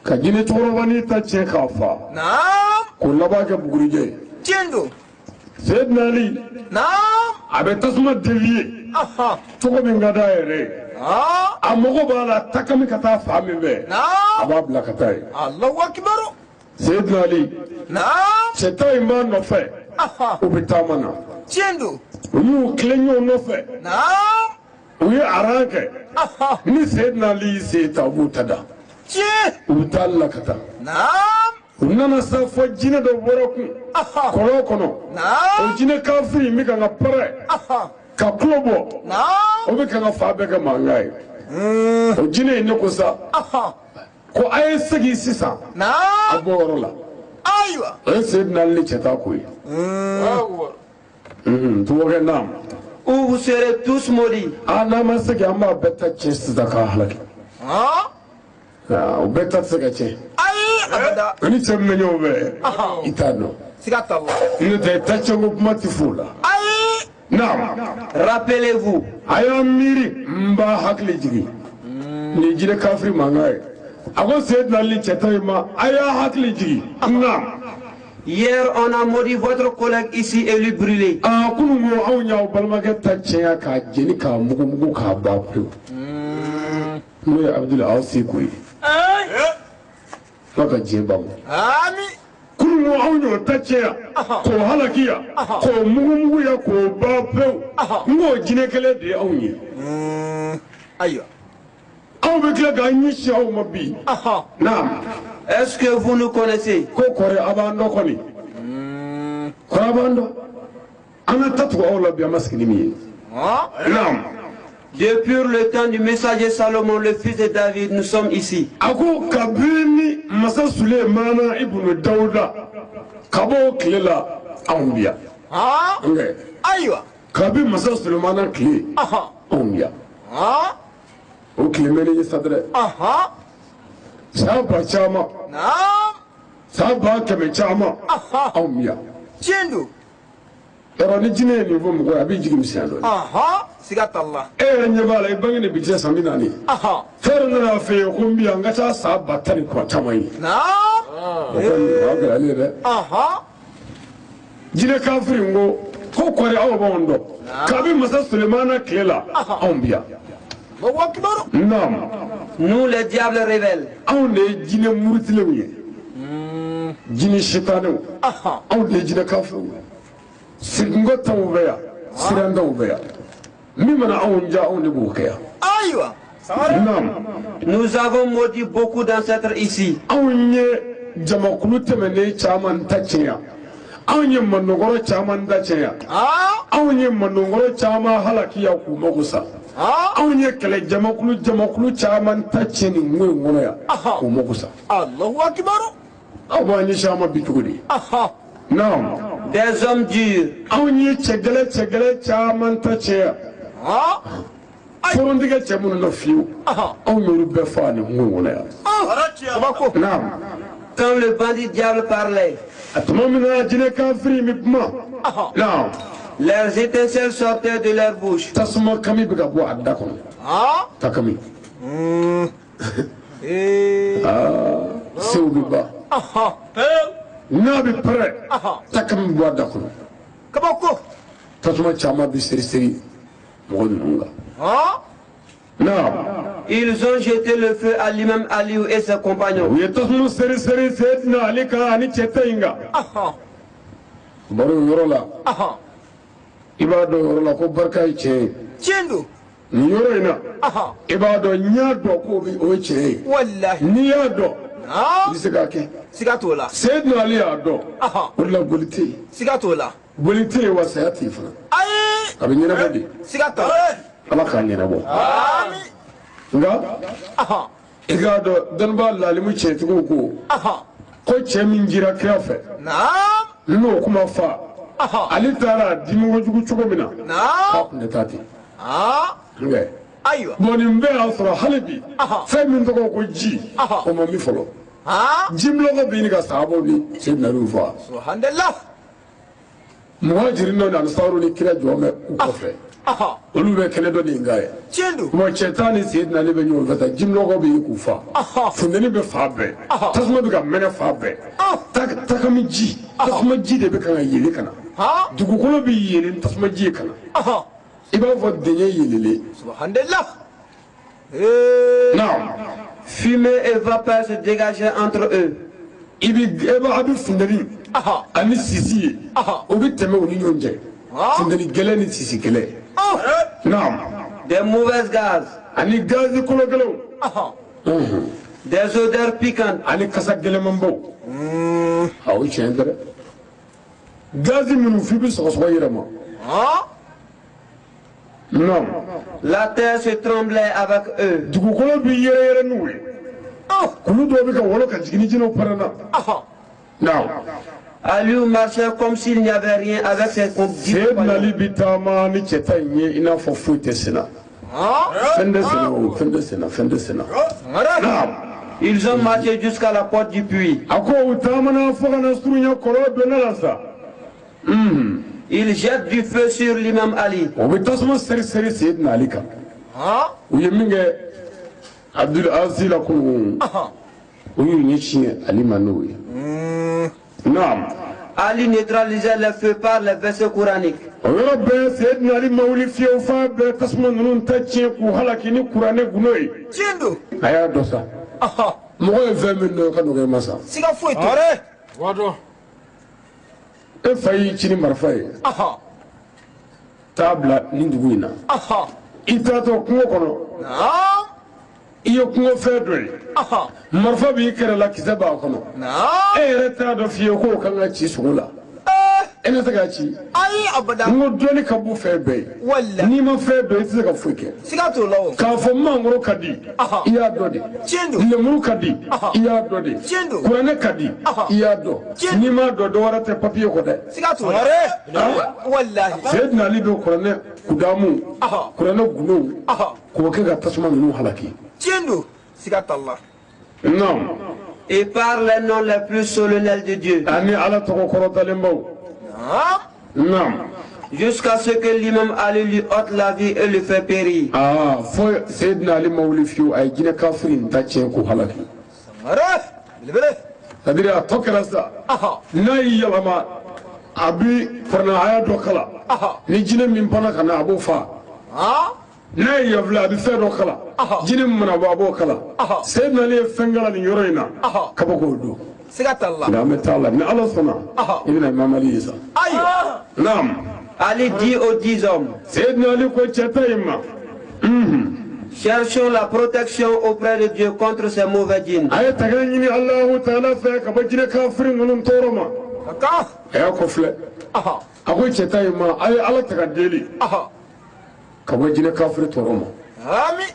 ka jinɛ cɛkɔrɔbanin ta tiɲɛ k'a fa, k'o laban kɛ bugurijɛ ye. Seyidina Ali, a bɛ tasuma dévier cogo min ka d'a yɛrɛ ye. A mago b'a la takami ka taa fan min fɛ, a b'a bila ka taa yen. Allahu akbar. Seyidina Ali, cɛ 10 in b'a nɔfɛ, u bɛ taama na. Tiɲɛ don. U y'u tilen ɲɔgɔn nɔfɛ, u ye aran kɛ. Ni Seyidina Ali y'i sen ta, u b'u ta da, u bɛ taa la ka taa. U nana sa fɔ jinɛ dɔ bɔra kun kɔlɔn kɔnɔ. O jinɛ kafiri in bɛ kan ka pɛrɛn ka tulo bɔ, o bɛ kan ka fa bɛɛ kɛ mankan ye. O jinɛ in ne ko sa ko a ye segin sisan a bɔ yɔrɔ la. Ayiwa. O ye Seyidina Ali ni cɛ ta ko ye. Tubabukɛ, naam. Où vous serez tous maudits. A n'an ma segin, an b'a bɛɛ ta tiɲɛ sisan k'a halaki. O bɛɛ ta tɛ se ka tiɲɛ. Ayi, abada. O ni cɛ min bɛ ɲɔgɔn fɛ, i t'a dɔn. Siga t'a la. N'o tɛ, tacɛnko kuma tɛ f'o la. Ayi. Naam. Rappelez-vous, A y'an miiri, n b'a hakili jigin nin jinɛ kafiri mankan ye. A ko Seyidina Ali cɛ ta in ma, a y'a hakili jigin. Naam. Hier on a maudit votre collègue ici et lui brûlé. Aa, kunun ko anw y'aw balimakɛ ta tiɲɛ k'a jeni k'a mugumugu k'a ban pewu, n'o ye Abudulu Awsi ko ye. Ala ka diɲɛ ban ma. Ami. Kunun ko anw y'o ta tiɲɛ k'o halaki yan, k'o mugumugu yan, k'o ban pewu. N k'o jinɛ kelen de ye anw ye. Ayiwa. Aw bɛ tila k'an ɲɛsin aw ma bi. Naam. Est-ce que vous nous connaissez? Ko kɔri a b'an dɔn kɔni, kɔri a b'an dɔn. An ka ta tugu aw la bi, an ma sigi ni min ye. Naam. Depuis le temps du messager Salomon, le fils de David, nous sommes ici. A ko kabini masa Sulemana ibunu Dawuda, ka bɔ o tile la, anw bi yan. Nkɛ Ayiwa. Kabi masa Sulemana tile, anw bi yan. O tile mɛnnen ye sa dɛ. San ba caman, san 100 000 caman, anw bi yan. Tiɲɛ don. Yɔrɔ ni jinɛ ye nin fɔ mɔgɔ ye, a b'i jigi misɛnya dɔɔnin. Siga t'a la. E yɛrɛ ɲɛ b'a la, i bange ni bi cɛ san 40. Fɛn dɔ nana fɛ yen ko n bi yan, n ka ca san 10 000 ni kɔ caman ye. O kɔni o y'a gɛlɛyalen ye dɛ. Jinɛ kafiri in ko kɔri aw b'anw dɔn, kabi masa Sulemana tile la, anw bi yan. Allahu akbar. Naam. Nous, les diables rebelles, Anw de ye jinɛ murutilenw ye, jinɛ sitanɛw, anw de ye jinɛ kafiriw ye. Sirikunko t'anw fɛ yan, siran t'anw fɛ yan. Min mana anw ja, anw de b'o kɛ yan. Ayiwa. Naam. Nous avons maudit beaucoup d'ancêtres ici. Anw ye jamakulu tɛmɛnen caman ta tiɲɛ yan, anw ye manɔgɔrɔ caman ta tiɲɛ yan, anw ye manɔgɔrɔ caman halaki yan k'u mago sa. Anw ye kɛlɛ jamakulu jamakulu caman ta tiɲɛ nin kungo in kɔnɔ yan k'o mako sa. Allahu akbar. Aw b'an ɲɛsin an ma bi cogo di? Naam. Des hommes durs. Anw ye cɛ gɛlɛn cɛ gɛlɛn caman ta tiɲɛ yan. Forontigɛ cɛ minnu na fiyewu, anw y'olu bɛɛ faa nin kungo in kɔnɔ yan. Kabako. Naam. Quand le bandit diable parlait, A tuma min na jinɛ kafiri in bɛ kuma. Naam. leurs étincelles sortaient de leur bouche. Tasuma kami bɛ ka bɔ a da kɔnɔ. Takami. Sew bɛ ban. N'a bɛ pɛrɛn, takami bɛ bɔ a da kɔnɔ. Kabako. Tasuma caman bɛ seri seri mɔgɔ ninnu kan. Naam. Ils ont jeté le feu à l'imam Aliou et ses compagnons. U ye tasuma seri seri Seydina Ali kan ani cɛ ta in kan. Baro yɔrɔ la, i b'a dɔn yɔrɔ la ko barika ye tiɲɛ ye. Tiɲɛ don. Nin yɔrɔ in na, i b'a dɔn n y'a dɔn k'o bɛ o ye tiɲɛ ye. Walahi. N'i y'a dɔn, i bɛ se k'a kɛ. Siga t'o la. Seydina Ali y'a dɔn. O de la boli tɛ yen. Siga t'o la. Boli tɛ yen wa saya tɛ yen fana. Ayi. A bɛ ɲɛnabɔ de. Siga t'a la. Ala k'a ɲɛnabɔ. Ami. Nka i k'a dɔn dɔnnibaa lalimu tiɲɛtigiw ko ko cɛ min jira kira fɛ n'o kuma fa ale taara a dimi kojugu cogo min na k'a tun tɛ taa ten. Nka Ayiwa. bon nin bɛɛ y'a sɔrɔ hali bi fɛn min tɔgɔ ko ji o ma min fɔlɔ. Jimilɔgɔ bɛ ɲini ka sahabaw ni Seydina Aliyu faga. Subhanallah. Muhajiri dɔ ni ansaru ni kira jɔ bɛ u kɔfɛ. Olu bɛ kɛlɛ dɔ de kan ye. Tiɲɛ don. Bon cɛ tan ni Seydina Ali bɛ ɲɔgɔn fɛ tan, jimilɔgɔ bɛ yen k'u fa. Funteni bɛ fan bɛɛ. Tasuma bɛ ka mɛnɛ fan bɛɛ. Takami ji, tasuma ji de bɛ kan ka yɛlɛ ka na. Dugukolo bɛ yɛlɛ ni tasuma ji ye ka na. I b'a fɔ dingɛ yɛlɛlen. Subhanallah. Naam. Fumée et vapeur se dégageaient entre eux. I bɛ e b'a a bɛ funteni ani sisi ye. O bɛ tɛmɛ u ni ɲɔgɔn cɛ. Funteni gɛlɛn ni sisi gɛlɛn. Naam. Des mauvais gaz. Ani gazi kolo gɛlɛnw. Des odeurs piquantes. Ani kasa gɛlɛnmanbaw. A o tiɲɛ tɛ dɛ. Gazi minnu f'i bɛ sɔgɔsɔgɔ i yɛrɛ ma. Naam. La terre se tremblait avec eux. Dugukolo bɛ yɛrɛ yɛrɛ n'u ye. Kulu dɔw bɛ ka wɔlɔ ka jigin ni jinɛw pɛrɛnna. Naam. Aliou marchait comme s'il n'y avait rien avec ses Seydina Ali compagnons. bɛ taama ni cɛ ta in ye i n'a fɔ foyi tɛ sen na. Fɛn tɛ sen na o, fɛn tɛ sen na, fɛn tɛ sen na. Naam. Ils ont marché jusqu'à la porte du puits. A ko u taamana fo ka na surunya kɔlɔn donna la sa. Ils jettent du feu sur l'imam Ali. O bɛ tasuma seri seri Seydina Ali kan. U ye min kɛ Abdul Aziz la kunun, u y'u ɲɛsin Ali ma n'o ye. Naam. Ali neutralisait le feu par les versets coraniques. O yɔrɔ bɛɛ Seydina Ali ma wuli fiyewu f'a bɛɛ tasuma ninnu ta tiɲɛ k'u halaki ni kuranɛ gundo ye. Tiɲɛ don. A y'a dɔn sa. Mɔgɔ ye fɛn min dɔn ka nɔgɔ i ma sa. Siga foyi t'o la. E fa y'i ci ni marifa ye. Taa bila nin dugu in na. I taatɔ kungo kɔnɔ. I ye kungo fɛn dɔ ye. Marifa b'i kɛrɛ la, kisɛ b'a kɔnɔ. E yɛrɛ t'a dɔn fiyewu k'o kan ka ci sogo la. E tɛ se k'a ci. Ayi abada. N ko dɔnni ka bon fɛn bɛɛ ye. Walahi. N'i ma fɛn dɔn i tɛ se ka foyi kɛ. Siga t'o la o. K'a fɔ mangoro ka di, i y'a dɔn de. Tiɲɛ don. Lemuru ka di, i y'a dɔn de. Tiɲɛ don. Kuranɛ ka di, i y'a dɔn. N'i m'a dɔn dɔ wɛrɛ tɛ papiye kɔ dɛ. Siga t'o la. Walahi. Seydina Ali bɛ kuranɛ kudamu, kuranɛ gundow k'o kɛ ka tasuma ninnu halaki. Tiɲɛ don. Siga t'a la. Naam. Et par les noms les plus solennels de Dieu. Ani Ala tɔgɔ kɔrɔtalenbaw. Naam. Jusqu'à ce que l'imam Ali lui ôte la vie et le fait périr. Aa fo Seydina Ali ma wuli fiyewu a ye jinɛ kafiri in ta tiɲɛ k'o halaki. Belebele. C'est à dire a tɔ kɛra sa. N'a y'i yɛlɛma a bi kuranɛ aya dɔ kalan. Ni jinɛ min panna ka na a b'o fa. N'a ye yan filɛ a bɛ fɛn dɔ kalan. Jinɛ min mana bɔ a b'o kalan. Seydina Ali ye fɛn kalan nin yɔrɔ in na. Kabako don. Siga t'a la. Nka an bɛ taa la ni Ala sɔnna. I bɛna Imam Ali ye sa. Ayiwa. Naam. Ali dit aux 10 hommes. Seydina Ali ko cɛ ta in ma. Cherchons la protection auprès de Dieu contre ces mauvais djinns. A ye taga ɲini Alahu taala fɛ ka bɔ jinɛ kafiri ninnu tɔɔrɔ ma. A y'a kɔ filɛ. A ko cɛ ta in ma a ye Ala taga deli. Ka bɔ jinɛ kafiri tɔɔrɔ ma. Ami.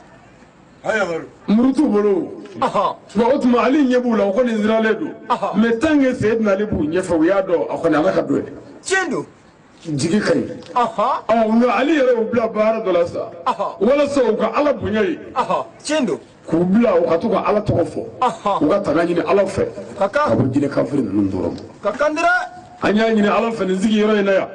Muru t'u bolo. Bon, o tuma Ali ɲɛ b'u la, o kɔni siralen don. Mais tant que Seydina Ali b'u ɲɛfɛ, u y'a dɔn a kɔni Ala ka don ye. Tiɲɛ don. Jigi ka ɲi. Ɔ, nka Ali yɛrɛ y'u bila baara dɔ la sa. Walasa u ka Ala bonya ye. Tiɲɛ don. K'u bila u ka to ka Ala tɔgɔ fɔ. U ka tanga ɲini Ala fɛ. Ka kan. Ka bɔ jinɛ kafiri ninnu tɔɔrɔ ma. Ka kan dɛrɛ. An y'a ɲini Ala fɛ nin sigiyɔrɔ in na yan.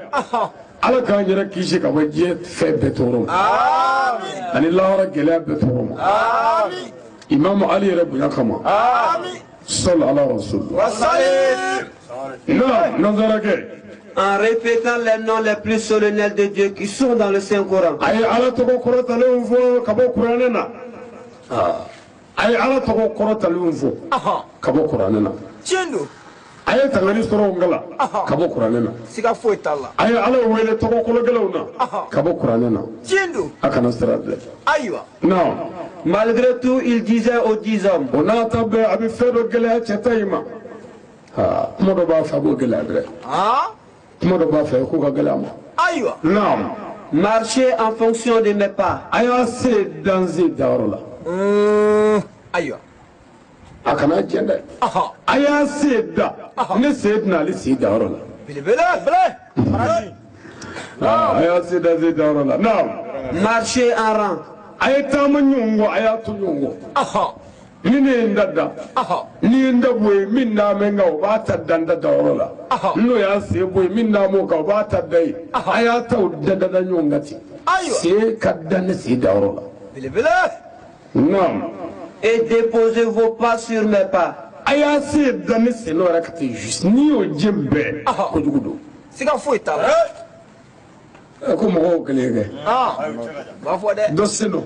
Ala k'an yɛrɛ kisi ka bɔ diɲɛ fɛn bɛɛ tɔɔrɔ ma. Ami. Ani lahara gɛlɛya bɛɛ tɔɔrɔ ma. Ami. Imamu Ali yɛrɛ bonya kama. Ami. Sɔli ala rasul. Wasalim. Naam, nanzarakɛ. En répétant les noms les plus solennels de Dieu qui sont dans le Saint-Coran. A ye Ala tɔgɔ kɔrɔtalenw fɔ ka bɔ kuranɛ na. A ye Ala tɔgɔ kɔrɔtalenw fɔ ka bɔ kuranɛ na. Tiɲɛ don. A ye tangani sɔrɔ n kala ka bɔ kuranɛ na. Siga foyi t'a la. A ye Ala wele tɔgɔ kologɛlɛnw na ka bɔ kuranɛ na. Tiɲɛ don. A kana sira bila. Ayiwa. Naam. Malgré tout, il disait aux 10 hommes. O n'a ta bɛɛ, a bɛ fɛn dɔ gɛlɛya cɛ ta in ma. Kuma dɔ b'a fɛ, a b'o gɛlɛya dɛ. Kuma dɔ b'a fɛ k'o ka gɛlɛya a ma. Ayiwa. Naam. Marchez en fonction de mes pas. A y'a se danse dayɔrɔ la. Ayiwa. A kana jɛn dɛ. A y'a se da ne sen tɛna ale sen dayɔrɔ la. Belebele. A y'a se da sen dayɔrɔ la. Naam. Marchez en rang. A ye taama ɲɔgɔn kɔ, a y'a to ɲɔgɔn kɔ. Ni ne ye n da da, ni ye n da bɔ yen, min n'a mɛn kan, o b'a ta da n da dayɔrɔ la. N'o y'a sen bɔ yen, min n'a m'o kan, o b'a ta da yen. A y'a ta o da da da ɲɔgɔn kan ten. Sen ka da ne sen dayɔrɔ la. Belebele. Naam. Et déposez vos pas sur mes pas. A y'a sen da ne sen nɔ yɛrɛ ka ten juste, n'i y'o jɛn bɛɛ, kojugu don. Siga foyi t'a la. Ko mɔgɔw kelen kɛ. B'a fɔ dɛ. Dɔ sen nɔ.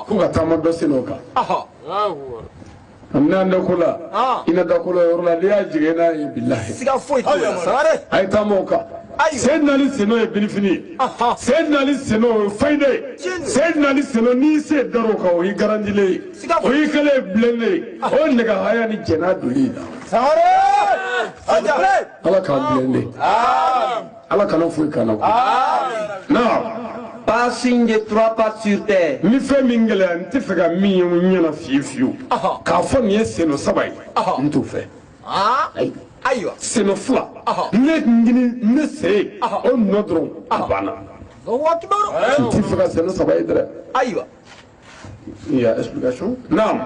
Ko ka taama dɔ sen nɔ kan. N'an da ko la, i na da ko la yɔrɔ la, n'i y'a jigin n'a ye bilahi. Siga foyi t'o la. Sangare. A ye taama o kan. Sen nali sen nɔ ye binifini ye. Sen nali sen nɔ o ye fayida ye. Sen nali sen nɔ, n'i sen dar'o kan, o y'i garantilen ye. O y'i kɛlen ye bilennen ye. O ye nɛgɛhaya ni jɛn'a doli ye. Sangare. Ala k'an bilennen. Ala kana foyi k'an na koyi. Naam. Pas signe de 3 pattes sur terre. Ni fɛn min gɛlɛya, n tɛ fɛ ka min ye n ɲɛna fiyewu fiyewu. K'a fɔ nin ye senɔ 3 ye. N t'o fɛ. Ayiwa. Senɔ 2. Ne ɲini ne sen o nɔ dɔrɔn a banna. N tɛ fɛ ka senɔ 3 ye dɛ. Ayiwa. Il y a explication? Naam.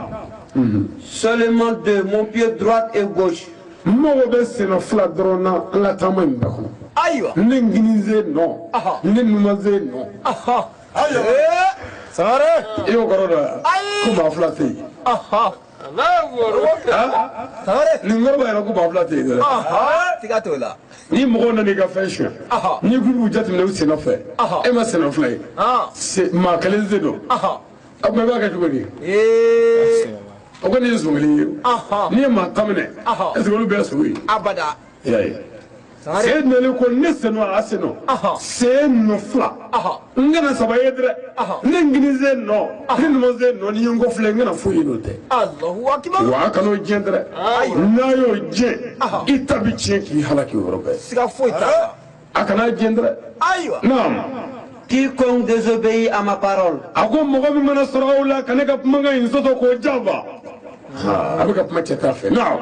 Seulement 2, mon pied droit et gauche. N mago bɛ senɔ 2 dɔrɔn na an ka taama in bɛɛ kɔnɔ. Ayiwa. Ne ŋinize nɔ. Ne numanze nɔ. Sangare. I y'o kɔrɔ dɔn wa? Ko maa 2 tɛ yen. Sangare. Nin kɔrɔ b'a jira ko maa 2 tɛ yen dɛ. Siga t'o la. Ni mɔgɔw nana i ka fɛn suɲɛ, n'i k'u b'u jateminɛ u sen nɔfɛ, e ma senɔ 2 ye. Maa kelen sen don. O tuma i b'a kɛ cogo di? O kɔni ye son kelen ye. N'i ye maa 10 minɛ, est ce que olu bɛɛ ye sogo ye? Abada. I y'a ye. Sen nalen ko ne sen nɔ, a sen nɔ, sen nɔ 2, n kana 3 ye dɛ. Ne ŋini sen nɔ, ne numan sen nɔ, ni ye n kɔ filɛ, n kana foyi ye n'o tɛ. Alahu akibaru. Wa a kan'o jɛn dɛ. N'a y'o jɛn, i ta bi tiɲɛ k'i halaki o yɔrɔ bɛɛ. Siga foyi t'a la. A kana jɛn dɛ. Ayiwa. Naam. Quiconque désobéit à ma parole. A ko mɔgɔ min mana sɔrɔ aw la ka ne ka kumakan in sɔsɔ k'o janfa. A bɛ ka kuma cɛ t'a fɛ. Naam.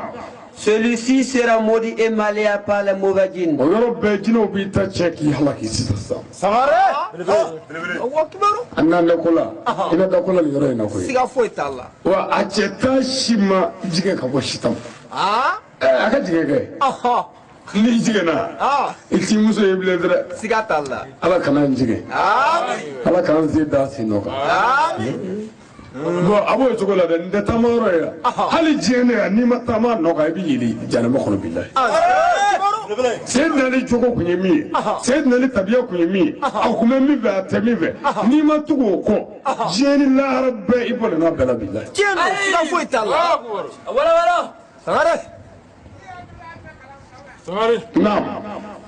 Celui-ci sera maudit et maléa par les mauvais djinns. O yɔrɔ bɛɛ jinɛw b'i ta cɛ k'i halaki sisan sisan. Sangare. Alahu akibaru. An n'an da ko la, i na da ko la nin yɔrɔ in na koyi. Siga foyi t'a la. Wa a cɛ ta si ma jigin ka bɔ si ta ma. A ka jigin kɛ. N'i jiginna, i t'i muso ye bilen dɛ. Siga t'a la. Ala kana n jigin. Ala k'an sen da sen nɔ kan. Bon, a b'o cogo la dɛ, nin tɛ taama yɔrɔ ye. Hali diɲɛ ne yan, n'i ma taama nɔ kan, i bɛ yeli janɛmɛ kɔnɔ bilahi. Sen nali cogo kun ye min ye, sen nali tabiya kun ye min ye, a kun bɛ min fɛ, a tɛ min fɛ, n'i ma tugu o kɔ, diɲɛ ni lahara bɛɛ i bɔlen n'a bɛɛ la bilahi. Tiɲɛ don, siga foyi t'a la. Sangare. Naam.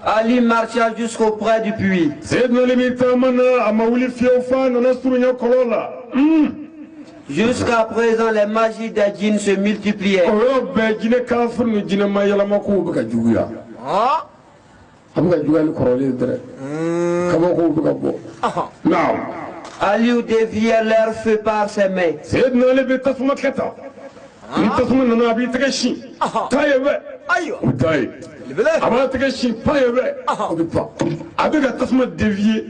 Ali marcha jusqu'auprès du puits. Seydina Ali bɛ taama na, a ma wuli fiyewu f'a nana surunya kɔlɔn la. Jusqu'à présent, les magies des djinns se multipliaient. O yɔrɔ bɛɛ jinɛ kafiri ni jinɛ mayɛlɛma kow bɛ ka juguya. A bɛ ka juguya ni kɔrɔlen ye dɛ. Kabakow bɛ ka bɔ. Naam. Aliou déviait leur feu par ses mains. Seydina Ali bɛ tasuma kɛ tan ni tasuma nana a b'i tɛgɛ sin taa yen fɛ Ayiwa. o bɛ taa yen Belebele. a b'a tɛgɛ sin pan yen fɛ o bɛ pan a bɛ ka tasuma dévier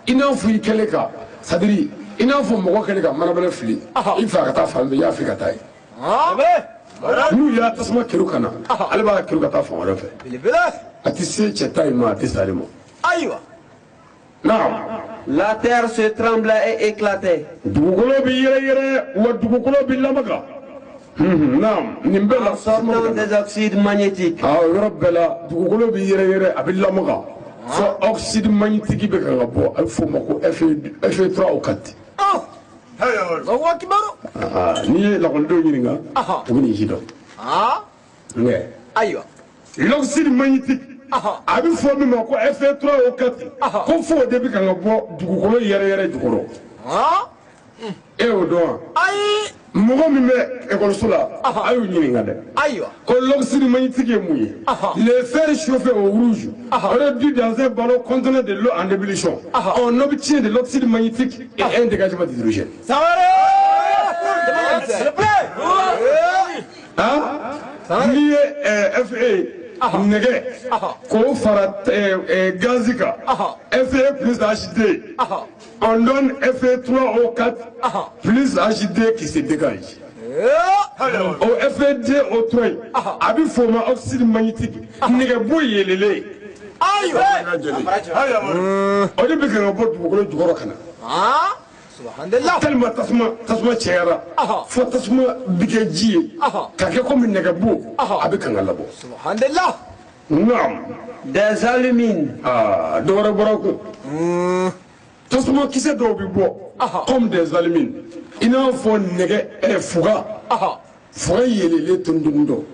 i n'a fɔ i kɛlen ka c'est à dire i n'a fɔ mɔgɔ kɛlen ka manabɛlɛ fili i fɛ a ka taa fan fɛ i y'a fili ka taa yen n'u y'a tasuma kuru ka na ale b'a kuru ka taa fan wɛrɛ fɛ Belebele. a tɛ se cɛ ta in ma a tɛ s'ale ma Ayiwa. naam La terre se tremblait et éclatait. Dugukolo bɛ yɛrɛ yɛrɛ wa dugukolo bɛ lamaga naam nin bɛɛ la En sortant des oxydes magnétiques. Aa o yɔrɔ bɛɛ la dugukolo bɛ yɛrɛ yɛrɛ a bɛ lamaga fo oxyde magnétique bɛ kan ka bɔ a bɛ f'o ma ko Fe3O4. Oh. Allahu akbar. Aa n'i ye lakɔlidenw ɲininka u bɛ nin si dɔn nka Ayiwa. L'oxyde magnétique a bɛ fɔ min ma ko Fe3O4 ko fo o de bɛ kan ka bɔ dugukolo yɛrɛ yɛrɛ jukɔrɔ e y'o dɔn wa Ayi. Mɔgɔ min bɛ ekɔliso la a y'o ɲininka dɛ Ayiwa. Ko l'oxyde magnétique ye mun ye? Le fer chauffé au rouge réduit dans un ballon contenant de l'eau en ébullition, on obtient de l'oxyde magnétique et un dégagement d'hydrogène. Sangare. S'il vous plaît. Hein, n'i ye Fe nɛgɛ k'o fara gazi kan Fe plus H2, on donne Fe3O4 plus H2 qui se dégage. O Fe2O3 in a bɛ f'o ma oxyde magnétique nɛgɛbo yɛlɛlen. Ayiwa. O de bɛ kan ka bɔ dugukolo jukɔrɔ ka na Subhanallah. Tellement tasuma tasuma cayara fo tasuma bɛ kɛ ji ye ka kɛ komi nɛgɛbo a bɛ kan ka labɔ. Subhanallah. Naam. Des alumines. Aa dɔ wɛrɛ bɔra kun tasuma kisɛ dɔw bɛ bɔ comme des alumines i n'a fɔ nɛgɛ fuga fuga yɛlɛlen tundun dɔ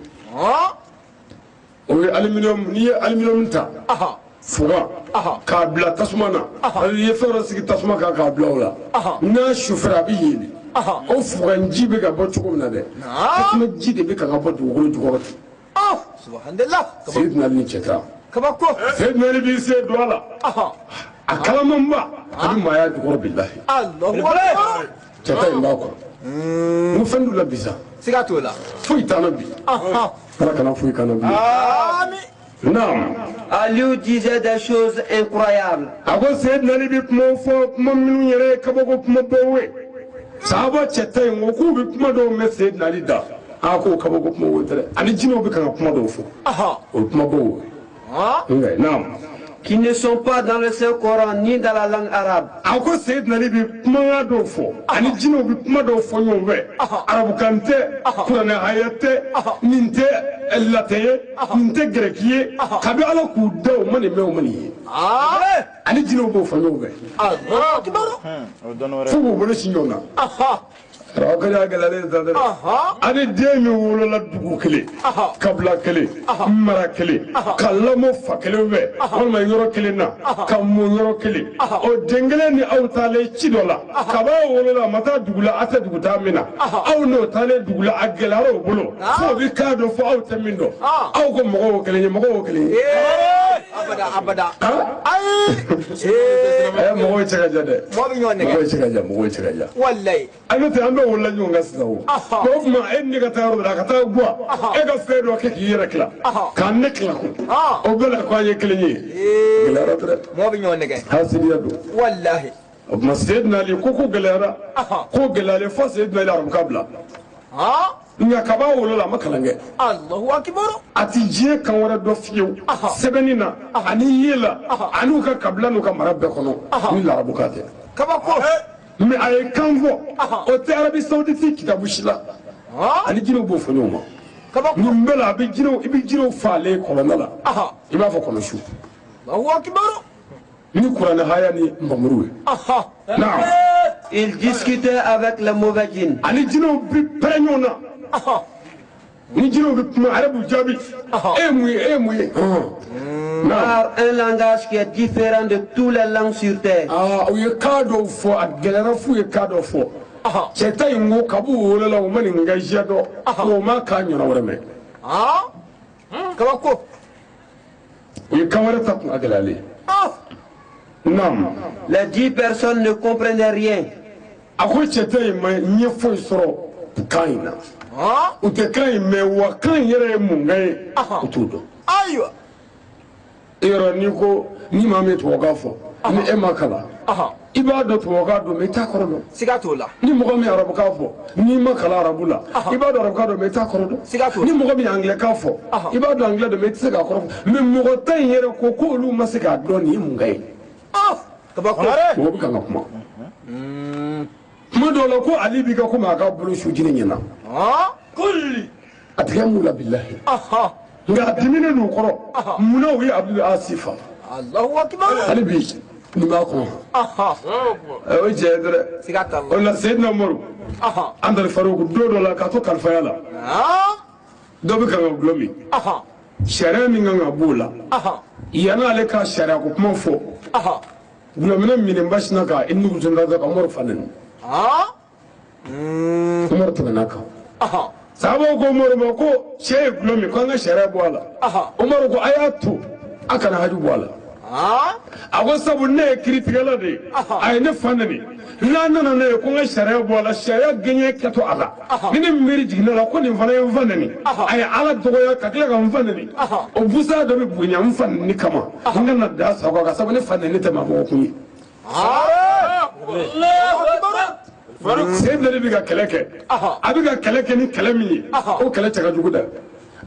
o ye aluminium n'i ye aluminium ta fuga k'a bila tasuma na i ye fɛn dɔ sigi tasuma kan k'a bila o la n'a sufɛra a bɛ yɛlɛ o fuganji bɛ ka bɔ cogo min na dɛ tasuma ji de bɛ ka bɔ dugukolo jukɔrɔ ten. Subhanallah. Seydina Ali ni cɛ ta Kabako. Seydina Ali b'i se don a la a kalamanba a bɛ maaya jukɔrɔ bilahi. Allahu akbar. Cɛ ta in b'a kɔrɔ n ko fɛn dɔ la bi sa. Siga t'o la. Foyi t'an na bi ala kana foyi k'an na bi. Ami. Naam. Aliou disait des choses incroyables. A ko Seydina Ali bɛ kumaw fɔ kuma minnu yɛrɛ ye kabako kuma baw ye sahaba cɛ ta in ko k'u bɛ kuma dɔw mɛn Seydina Ali da a k'o kabako kuma wo tɛ dɛ ani jinɛw bɛ kan ka kuma dɔw fɔ o ye kuma baw ye nka naam. Qui ne sont pas dans le Saint-Coran ni dans la langue arabe. A ko Seydina Ali bɛ kumakan dɔw fɔ ani jinɛw bɛ kuma dɔw fɔ ɲɔgɔn fɛ arabukan tɛ kuranɛ haya tɛ nin tɛ latin ye nin tɛ gɛrɛki ye kabi ala k'u da o ma nin mɛn o ma nin ye ani jinɛw b'o fɔ ɲɔgɔn fɛ Allahu akbar. Fo k'u bolo sin ɲɔgɔn na aw ka gɛlɛyalen ye sa dɛ ani den min wolola dugu kelen kabila kelen mara kelen ka lamɔ fa kelen fɛ walima yɔrɔ kelen na ka mɔ yɔrɔ kelen o den kelen ni aw taalen ci dɔ la kaba wolola a ma taa dugu la a tɛ dugu taa min na aw n'o taalen dugu la a gɛlɛyara o bolo fo o bɛ kan dɔn fo aw tɛ min dɔn aw ko mɔgɔw o kelen ye mɔgɔw o kelen ye. Abada abada. Ayi. Ɛ mɔgɔw cɛ ka jan dɛ. Mɔgɔ bɛ ɲɔgɔn nɛgɛ. Mɔgɔw cɛ ka jan mɔgɔw cɛ ka jan. Wallahi. An bɛ ten an bɛ wolola ɲɔgɔn kan sisan o o tuma e ni ne ka taa yɔrɔ dɔ la a ka taa guwa e ka fɛn dɔ kɛ k'i yɛrɛ tila k'a ne tila kun o bɛɛ la k'an ye kelen ye gɛlɛyara dɛ. Mɔgɔ bɛ ɲɔgɔn nɛgɛ. Hasidiya don. Wallahi. O tuma Seydina Ali ko ko gɛlɛyara ko gɛlɛyalen fo Seydina Ali arabukan bila nka kaba wolola a ma kalan kɛ. Allahu akbar. A ti diɲɛ kan wɛrɛ dɔn fiyewu sɛbɛnni na ani ye la ani u ka kabila n'u ka mara bɛɛ kɔnɔ ni larabukan tɛ. Kabako. Mais a ye kan fɔ o tɛ Arabie Saoudite kitabu si la ani jinɛw b'o fɔ ɲɔgɔn ma. Kabako. Nin bɛɛ la a bɛ jinɛw i bɛ jinɛw faalen kɔlɔnda la i b'a fɔ kɔnɔsu Allahu akbar. Ni kuranɛ haya ni npamuru ye. Naam. Il discutait avec les mauvais djinns. Ani jinɛw bɛ pɛrɛn ɲɔgɔn na ni jinɛw bɛ kuma a yɛrɛ b'u jaabi e ye mun ye e ye mun ye. Naam. Par un langage qui est différent de toutes les langues sur terre. Aa u ye kan dɔw fɔ a gɛlɛyara f'u ye kan dɔw fɔ cɛ ta in ko kab'u wolola u ma nin ka siya dɔn o ma kan ɲɔgɔn wɛrɛ mɛn. Kabako. U ye kan wɛrɛ ta kun a gɛlɛyalen. Naam. Les 10 personnes ne comprenaient rien. A ko cɛ tɛ yen ma ɲɛ foyi sɔrɔ kan in na. U tɛ kan in mɛn, wa kan in yɛrɛ ye mun kan ye, u t'o dɔn. Ayiwa. E yɔrɔ n'i ko ni maa min ye tubabukan fɔ ni e ma kalan, i b'a dɔn tubabukan don, mais i t'a kɔrɔ dɔn. Siga t'o la. Ni mɔgɔ min ye arabukan fɔ n'i ma kalan arabu la, i b'a dɔn arabukan don, mais i t'a kɔrɔ dɔn. Siga t'o la. Ni mɔgɔ min ye angilɛkan fɔ, i b'a dɔn angilɛ don, mais i tɛ se k'a kɔrɔ fɔ. Mais mɔgɔ tan in yɛrɛ ko k'olu ma se k'a dɔn nin ye mun kan ye. Kabako. Mɔgɔ bɛ kan ka kuma kuma dɔw la ko Ali b'i ka komi a ka bolo su jinɛ ɲɛna. A tigɛ m'u la, bilahi. Nka a diminen don u kɔrɔ. Munna u ye Abdul Asi fa? Allahu akbar. Hali bi nin b'a kɔnɔ. O ye tiɲɛ ye dɛ. Siga t'a la. O la Seyidina Umaru Andali Faruku don dɔ la k'a to kalifaya la, dɔ bɛ kan ka gulɔ min. Sariya min kan ka b'o la, yan'ale ka sariya ko kuma fɔ, gulɔminɛ minɛnba sinna ka i nugu sɔn ka Umaru fa nɛni. Umaru tɛmɛna kan. Sahabaw ko Umaru ma ko cɛ ye gulɔ min, ko an ka sariya bɔ a la. Umaru ko a y'a to, a kana haju bɔ a la. A ko sabu ne ye kiritigɛla de ye, a ye ne fa nɛni, n'a nana ne ye ko n ka sariya bɔ a la, sariya gɛɲɛ kɛtɔ a la, ni ne miiri jiginna la ko nin fana ye n fa nɛni, a ye Ala dɔgɔya ka tila ka n fa nɛni, o busa dɔ bɛ bonya n fa nɛni kama, n kana da sago kan, sabu ne fa nɛni tɛ maa mɔgɔ kun ye. Seyidina Ali bɛ ka kɛlɛ kɛ, a bɛ ka kɛlɛ kɛ ni kɛlɛ min ye, o kɛlɛ cɛ ka jugu dɛ.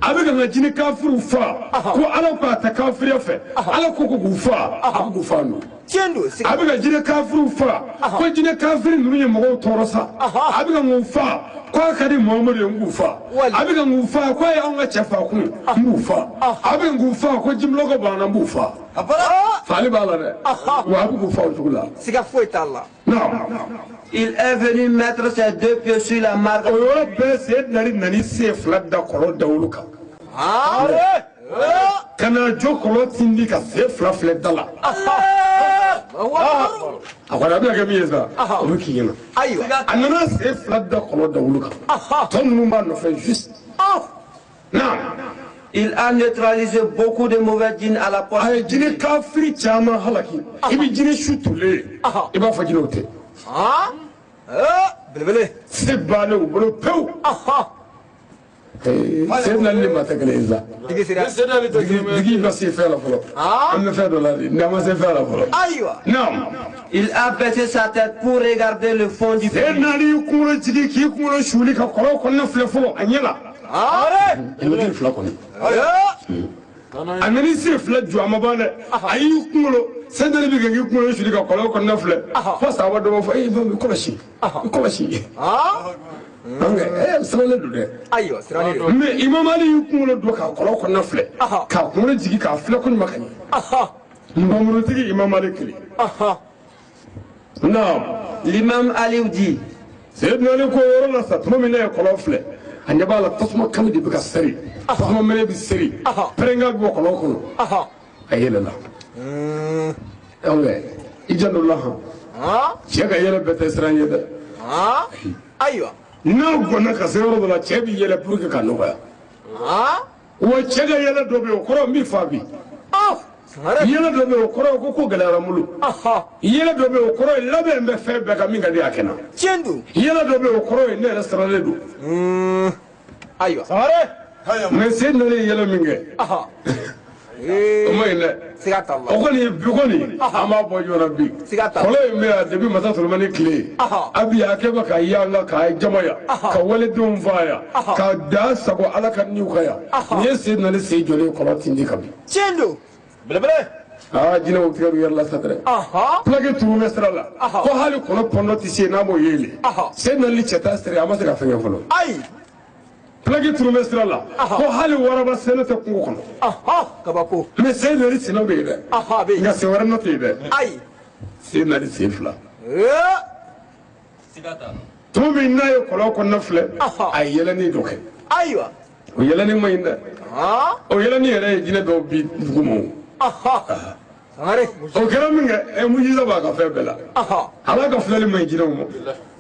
A bɛ ka n ka jinɛ kafiriw fa, ko Ala ko a tɛ kafiriya fɛ, Ala ko k'u fa, a ko k'u fa nɔ. Tiɲɛ don. A bɛ ka jinɛ kafiriw fa, ko jinɛ kafiri ninnu ye mɔgɔw tɔɔrɔ sa, a bɛ ka k'u fa, ko a ka di Muhamadu ye, n k'u fa. A bɛ ka k'u fa, ko a ye anw ka cɛ fa kun, n b'u fa. A bɛ ka k'u fa, ko jimulɔkɔ b'an na, n b'u fa. Faali b'a la dɛ, wa a bɛ k'u fa o cogo la. Siga foyi t'a la. Naam. Il est venu mettre ses deux pieds sur la marque. O yɔrɔ bɛɛ Seyidina Ali nana sen fila da kɔlɔn dawolo kan. Ka na jɔ kɔlɔn tindi ka sen fila filɛ da la. A kɔni a bɛna kɛ min ye sa, o bɛ k'i ɲɛna. Ayiwa. A nana sen fila da kɔlɔn dawolo kan. Tɔ ninnu b'a nɔfɛ juste. Naam. Il a neutralisé beaucoup de mauvais djinns à la porte. A ye jinɛ kafiri caman halaki. I bɛ jinɛ su tolen ye, i b'a fɔ jinɛw tɛ. Belebele. Se bannen u bolo pewu. Seyidina Ali ni maa tɛ kelen ye sa. Digi sera. Digi ma se fɛn la fɔlɔ. An bɛ fɛn dɔ la de, n'an ma se fɛn la fɔlɔ. Ayiwa. Naam. Il a baissé sa tête pour regarder le fond du puits. Seyidina Ali y'i kunkolo jigin k'i kunkolo suli ka kɔlɔn kɔnɔna filɛ fɔlɔ a ɲɛ la. Ɲamaden fila kɔni. A nana i sen fila jɔ, a ma ban dɛ. A y'i kunkolo, Seyidina Ali bɛ k'i kunkolo suli ka kɔlɔn kɔnɔna filɛ. Fo sahaba dɔ b'a fɔ, ee i kɔlɔsi, i kɔlɔsi. Donc sirannen don dɛ. Ayiwa, sirannen don. Mais Imam Ali y'i kunkolo don k'a kɔlɔn kɔnɔna filɛ. K'a kunkolo jigin k'a filɛ ko ɲuman ka ɲɛ. Nbamurutigi Imam Ali kelen. Naam. L'imam Ali dit: Seyidina Ali ko yɔrɔ la sa, tuma min n'a ye kɔlɔn filɛ, a ɲɛ b'a la tasuma kami de bɛ ka seri, tasuma mɛnɛ bɛ seri, pɛrɛnkan bɛ bɔ kɔlɔn kɔnɔ. A yɛlɛla. I janto la han. Cɛ ka yɛlɛ bɛɛ tɛ siran ye dɛ. Ayiwa. N'a gɔnna ka se yɔrɔ dɔ la, cɛ bɛ yɛlɛ pour que ka nɔgɔya. Wa cɛ ka yɛlɛ dɔ bɛ yen, o kɔrɔ n b'i fa bi. Yɛlɛ dɔ bɛ yen, o kɔrɔ ko ko gɛlɛyara n bolo. Yɛlɛ dɔ bɛ yen, o kɔrɔ ye labɛn bɛ fɛn bɛɛ kan min ka di a kɛ na. Tiɲɛ don. Yɛlɛ dɔ bɛ yen, o kɔrɔ ye ne yɛrɛ sirannen don. Ayiwa. Mais Seyidina Ali ye yɛlɛ min kɛ, o ma ɲi dɛ. Siga t'a la. O kɔni bi kɔni an b'a bɔ joona bi. Siga t'a la. Kɔlɔn in bɛ yan depuis Masa Solomani tile. A bi a kɛ bɛ ka yanga k'a jama yan, ka waledenw fa yan, ka da sago Ala ka niw kan yan. Nin ye Seyidina Ali sen jɔlen ye kɔlɔn tindi kan bi. Tiɲɛ don. Belebele. Aa, jinɛw tigɛ u yɛrɛ la sa dɛ. Plaque turu bɛ sira la. Ko hali kɔnɔ pɔndɔ tɛ se n'a m'o yeelen. Seyidina Ali cɛ ta siri, a ma se ka fɛn kɛ fɔlɔ. Ayi. Plaque turu bɛ sira la. Ko hali waraba sɛnɛ tɛ kungo kɔnɔ. Kabako. Mais Seyidina Ali senna bɛ yen dɛ. A bɛ yen. Nka sen wɛrɛ nɔ tɛ yen dɛ. Ayi. Seyidina Ali sen fila. Tuma min n'a ye kɔlɔn kɔnɔna filɛ, a ye yɛlɛnin dɔ kɛ. Ayiwa. O yɛlɛnin man ɲi dɛ. O yɛlɛnin yɛrɛ ye jinɛ dɔw bi dugu ma o. Sangare. O kɛra min kɛ, mujiza b'a ka fɛn bɛɛ la. Ala ka filɛli man ɲi jinɛw ma.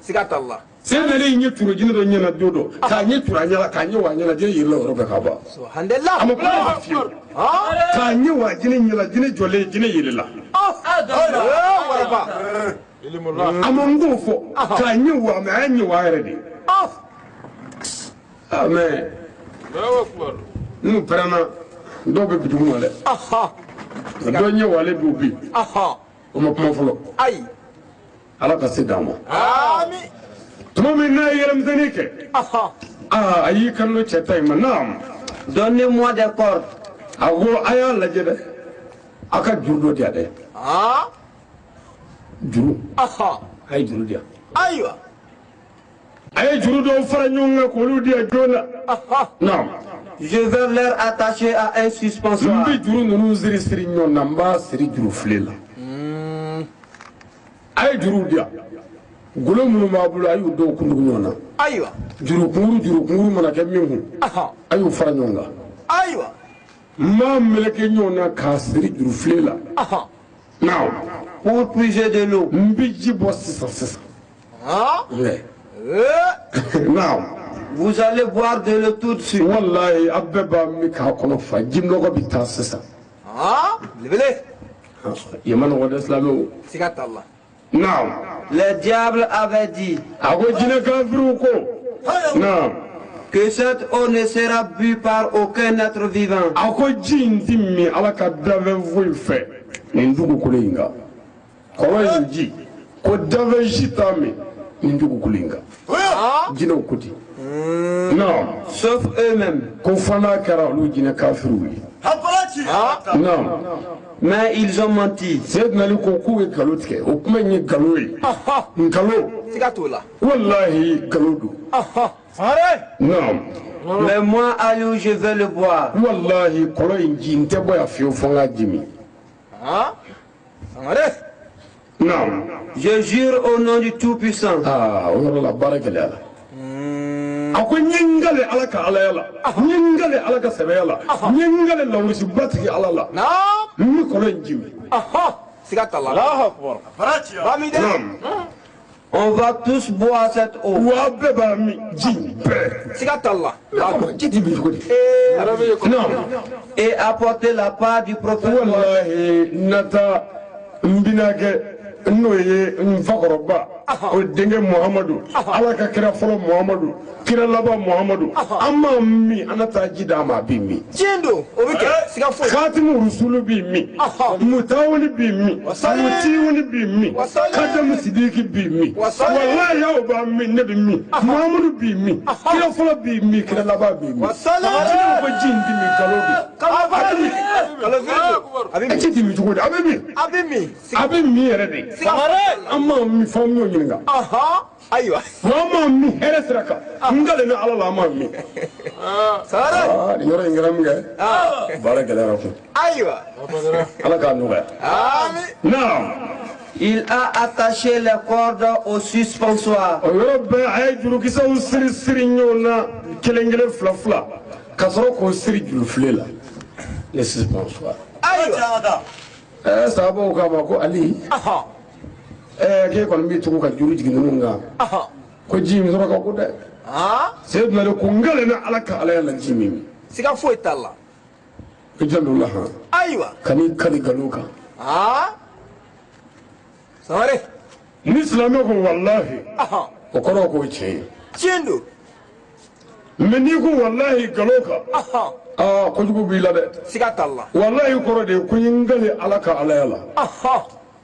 Siga t'a la. Seydina Ali ɲɛ turu jinɛ dɔ ɲɛna don dɔ k'a ɲɛ turu a ɲɛ la k'a ɲɛ wa a ɲɛ la jinɛ yɛlɛla o yɔrɔ bɛɛ ka ban. Subhanallah. A ma kuma fiyewu. K'a ɲɛ wa jinɛ ɲɛ la jinɛ jɔlen jinɛ yɛlɛla. Waraba. A ma n k'o fɔ k'a ɲɛ wa mais a y'a ɲɛ wa yɛrɛ de. Ah mais n'u pɛrɛnna dɔw bɛ bi dugu ma dɛ. Dɔ ɲɛ walen b'u bi. O ma kuma fɔlɔ. Ayi. Ala ka se d'an ma. Ami. Tuma min n'a ye yɛlɛmisɛnnin kɛ. Aa a y'i kanto cɛ ta in ma naam. Donnez-moi des cordes. A ko a y'a lajɛ dɛ. A ka juru dɔ di yan dɛ. Juru. A ye juru di yan. Ayiwa. A ye juru dɔw fara ɲɔgɔn kan k'olu di yan joona. Naam. Je vais leur attacher à un N suspensoir. bɛ juru ninnu siri siri ɲɔgɔn na n b'a siri juru file la. A ye juruw di yan. Golo minnu b'a bolo a y'u dɔw kundugu ɲɔgɔn na. Ayiwa. Juru kunkuru juru kunkuru mana kɛ min kun. A y'u fara ɲɔgɔn kan. Ayiwa. N b'a meleke ɲɔgɔn na k'a siri juru file la. Naam. Pour puiser de l'eau. N bɛ ji bɔ sisan sisan. Naam. Vous allez boire de l'eau tout de suite. Walayi a bɛɛ b'a min k'a kɔnɔ fa ji nɔgɔ bɛ taa sisan. Belebele. Yen ma nɔgɔn dɛ silamɛw. Siga t'a la. Naam. Les diables avaient dit A ko jinɛ kafiriw ko. Naam. que cette eau ne sera bue par aucun être vivant. A ko ji in ti min Ala ka danfɛn foyi fɛ nin dugukolo in kan. Kɔlɔn in ji ko danfɛn si t'a min nin dugukolo in kan. Jinɛw ko ten. Naam. Sauf eux-mêmes. Ko fo n'a kɛra olu jinɛ kafiriw ye. Naam. Mais ils ont menti. Seydina Ali ko k'u ye nkalon tigɛ o kuma in ye nkalon ye. Nkalon. Siga t'o la. Walahi nkalon don. Naam. Mais moi, Aliou, je vais le boire. Walahi kɔlɔn in ji n tɛ bɔ yan fiyewu fo n k'a ji min. Sangare. Naam. Je jure au nom du Tout-Puissant. Aa o yɔrɔ la baara gɛlɛyara. A ko n ye n kale Ala ka alaya la. N ye n kale Ala ka sɛbɛya la. N ye n kale lawurusiba tigi Ala la. Naam. N bɛ kɔlɔn in ji min. Siga t'a la. Ba min dɛ. Naam. On va tous boire cette eau. Wa bɛɛ b'a min ji in bɛɛ. Siga t'a la. Ji ti min cogo di? Naam. Et apporter la part du prophète. Walahi nata n binakɛ n'o ye n fakɔrɔba o denkɛ Muhamadu Ala ka kira fɔlɔ Muhamadu kira laban Muhamadu an b'a min an na taa ji d'a ma a b'i min. Tiɲɛ don o bɛ kɛ siga foyi. Khatimu Rusulu b'i min Mutawuni b'i min Mutiwuni b'i min Kadamu Sidiki b'i min walahi aw b'a min ne bɛ min Muhamadu b'i min kira fɔlɔ b'i min kira laban b'i min. Jinɛw ko ji in ti min nkalon don. Kalo fili don. A bɛ min. Ji ti min cogo di a bɛ min. A bɛ min. A bɛ min yɛrɛ de. An m'a min f'an m'o ɲininka. Ayiwa. Wa an m'a min hɛrɛ sira kan. N kalen ala la an m'a min. Sangare. Aa nin yɔrɔ in kɛra min kɛ. Baara gɛlɛyara kun. Ayiwa. Ala k'a nɔgɔya. Ami. Naam. Il a attaché les cordes au suspensoir. O yɔrɔ bɛɛ a ye jurukisɛw siri siri ɲɔgɔn na kelen kelen fila fila ka sɔrɔ k'o siri jurufile la. Ne suspensoir. Ayiwa. Ɛɛ sababu k'a ma ko Ali. Ɛɛ k'e kɔni b'i tugu ka juru jigin ninnu kan. Ko ji in sɔrɔ ka go dɛ. Seydina Ali ko n kalen na Ala ka alaya la ji min. Siga foyi t'a la. I janto la han. Ayiwa. Kan'i kali nkalon kan. Sangare. Ni silamɛ ko walahi. O kɔrɔ k'o tiɲɛ ye. Tiɲɛ don. Mais n'i ko walahi nkalon kan. Aa kojugu b'i la dɛ. Siga t'a la. Walahi kɔrɔ de ye ko n ye n kali Ala ka alaya la.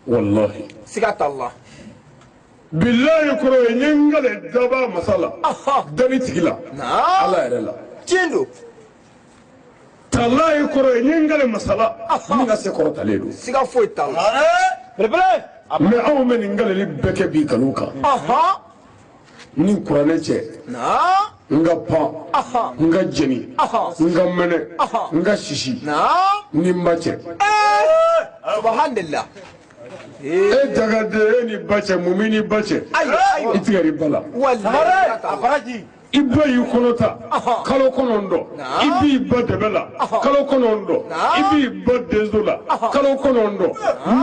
Walahi. Siga t'a la. Bilahi kɔrɔ ye n ye n kali daba masa la. Dani tigi la. Ala yɛrɛ la. Tiɲɛ don. Talahi kɔrɔ ye n ye n kali masa la. Min ka se kɔrɔtalen don. Siga foyi t'a la. Belebele. Mais anw bɛ nin kaleli bɛɛ kɛ bi nkalon kan. Ni kuranɛ cɛ. N ka pan. N ka jeni. N ka mɛnɛ. N ka sisi. Ni n ba cɛ. Subhanallah. E dagaden e ni ba cɛ mun b'i ni ba cɛ? I tigɛr'i ba la. Walahi. I ba y'i kɔnɔ ta kalo 9, i b'i ba dɛbɛ la kalo 9, i b'i ba denso la kalo 9,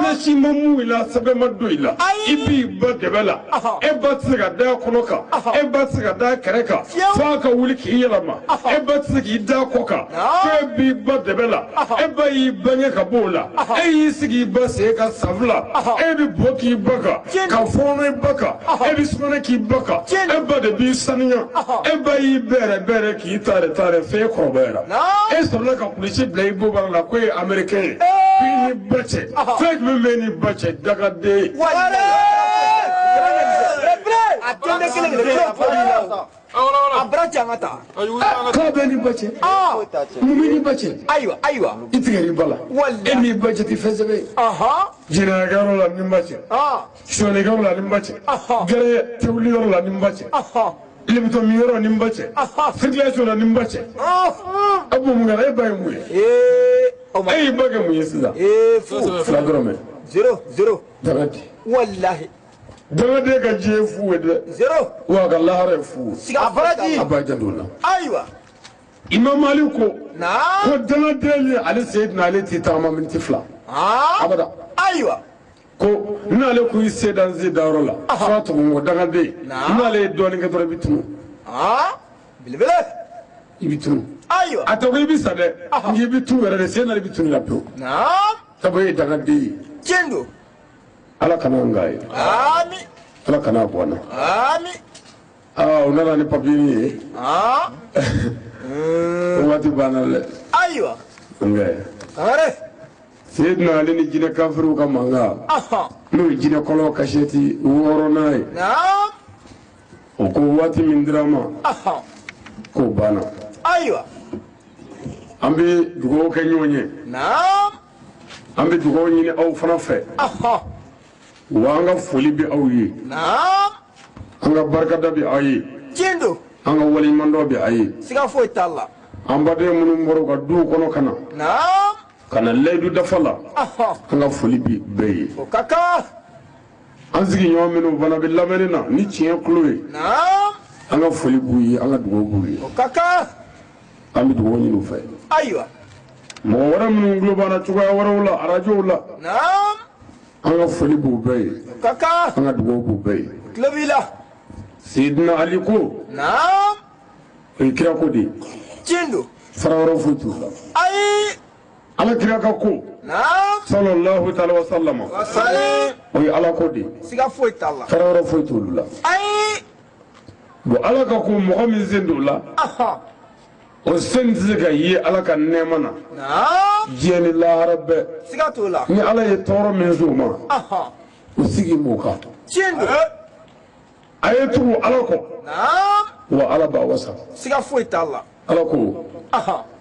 nasi ma mun i la, sɛbɛn ma don i la, i b'i ba dɛbɛ la. E ba tɛ se ka da kɔnɔ kan, e ba tɛ se ka da kɛrɛ kan f'a ka wuli k'i yɛlɛma, e ba tɛ se k'i da kɔ kan f'e b'i ba dɛbɛ la. E ba y'i bange ka bɔ o la, e y'i sigi i ba sen kan san 2, e bɛ bɔ k'i ba kan, ka fɔɔnɔ i ba kan, e bɛ sugunɛ k'i ba kan, e ba de b'i saniya. E ba y'i bɛrɛ bɛrɛ k'i tare tare f'e kɔrɔbayara, e sɔrɔla ka kulisi bila i bobara la ko e ye américain ye, k'i ni ba cɛ fɛn jumɛn b'e ni ba cɛ, dagaden? A tɛ kelen kelen foyi la. A bara cɛ an ka taa. K'a bɛ ni ba cɛ, mun bɛ ni ba cɛ? Ayiwa, ayiwa. I tigɛr'i ba la, e n'i ba cɛ tɛ fɛn sɛbɛn ye. Jɛnɛyakɛyɔrɔ la ni ba cɛ, sonyɛlikɛyɔrɔ la ni ba cɛ, gɛrɛ tewuliyɔrɔ la ni ba cɛ, lemutɔ yɔrɔ ni ba cɛ, circulation la ni ba cɛ. A b'o mun kɛ? E ba ye mun ye? E y'i ba kɛ mun ye sisan? Fu. Fila dɔrɔn mɛ. Zéro, zéro. Dagaden. Walahi. Dagaden ka diɲɛ fu ye dɛ. Zéro. Wa a ka lahara ye fu ye. Siga foyi t'a la. A b'a janto o la. Ayiwa. Imam Ali ko ko dangaden ni ale Seydina Ale tɛ tagama miniti 2 abada. Ayiwa. Ko n'ale ko i se dan se dayɔrɔ la f'a tugun ko dangaden n'ale ye dɔɔnin kɛ dɔrɔn i bɛ tunu. Belebele. I bɛ tunu. Ayiwa. A tɛ ko i bɛ sa dɛ, nka i bɛ tunu yɛrɛ de, sen na i bɛ tunu la pewu. Sabu e ye dangaden ye. Tiɲɛ don. Ala kana an k'a ye. Ami. Ala kana bɔ an na. Ami. Aa, u nana ni papiye ye. O waati banna dɛ. Ayiwa. Nka. Sangare. Seydina Ale ni jinɛ kafiriw ka mankan. N'o ye jinɛ kɔlɔn kasɛti 6nan ye. O ko waati min dira ma. K'o banna. Ayiwa. An bɛ dugawu kɛ ɲɔgɔn ye. An bɛ dugawu ɲini aw fana fɛ. Wa an ka foli bɛ aw ye. An ka barikada bɛ aw ye. Tiɲɛ don. An ka waleɲumandɔn bɛ aw ye. Siga foyi t'a la. An baden minnu bɔra u ka duw kɔnɔ ka na. Ka na layidu dafa la. An ka foli bɛ bɛɛ ye. O ka kan. An sigiɲɔgɔn minnu fana bɛ lamɛnni na ni tiɲɛ tulo ye. An ka foli b'u ye, an ka dugawu b'u ye. O ka kan. An bɛ dugawu ɲini u fɛ. Ayiwa. Mɔgɔ wɛrɛ minnu tulo b'an na cogoya wɛrɛw la, arajow la. An ka foli b'u bɛɛ ye. O ka kan. An ka dugawu b'u bɛɛ ye. Tulo b'i la. Seydina Ali ko. O ye kira ko de ye. Tiɲɛ don. Fara wɛrɛ foyi t'u la. Ayi. Ala kira ka ko. Sallallahu taala wa sallama. O ye ala ko de ye. Siga foyi t'a la. Fara wɛrɛ foyi t'olu la. Ayi. Bon, ala ka ko mɔgɔ min sen don o la. O sen tɛ se ka ye ala ka nɛɛma na. Diɲɛ ni lahara bɛɛ. Siga t'o la. Ni ala ye tɔɔrɔ min s'o ma. O sigi m'o kan. Tiɲɛ don. A ye tugu ala kɔ. Wa ala b'a wasa. Siga foyi t'a la. Ala ko.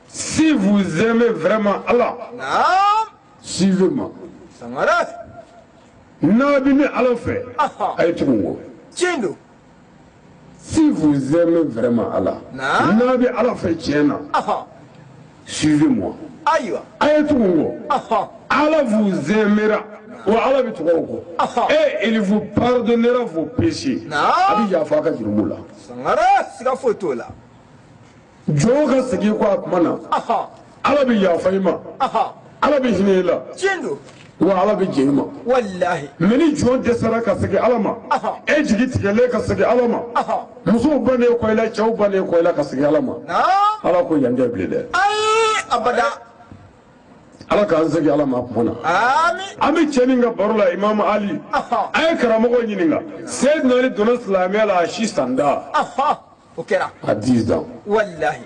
Si vous aimez vraiment Allah, suivez-moi. Sangare. N'a bɛ ne ala fɛ, a ye tugu n kɔ. Tiɲɛ don. Si vous aimez vraiment Allah, n'a bɛ ala fɛ tiɲɛ na, suivez-moi. Ayiwa. A ye tugu n kɔ. Allah vous aimera. Wa ala bɛ tugu aw kɔ. Et il vous pardonnera vos péchés. A bɛ yafa a ka jurumu la. Sangare, siga foyi t'o la. Jɔn ka segin kɔ a kuma na. Ala bɛ yafa i ma. Ala bɛ hinɛ i la. Tiɲɛ don. Wa ala bɛ jɛn i ma. Walahi. Mais ni jɔn dɛsɛra ka segin ala ma, e jigi tigɛlen ka segin ala ma, musow bannen kɔ i la, cɛw bannen kɔ i la ka segin ala ma. Ala ko yan tɛ bilen dɛ. Ayi, abada. Ala k'an segin ala ma a kuma na. Ami. An bɛ cɛ min ka baro la, Imam Ali. A ye karamɔgɔ ɲininka. Seydina Ali donna silamɛya la a si san 10. O kɛra. À 10 ans. Walahi.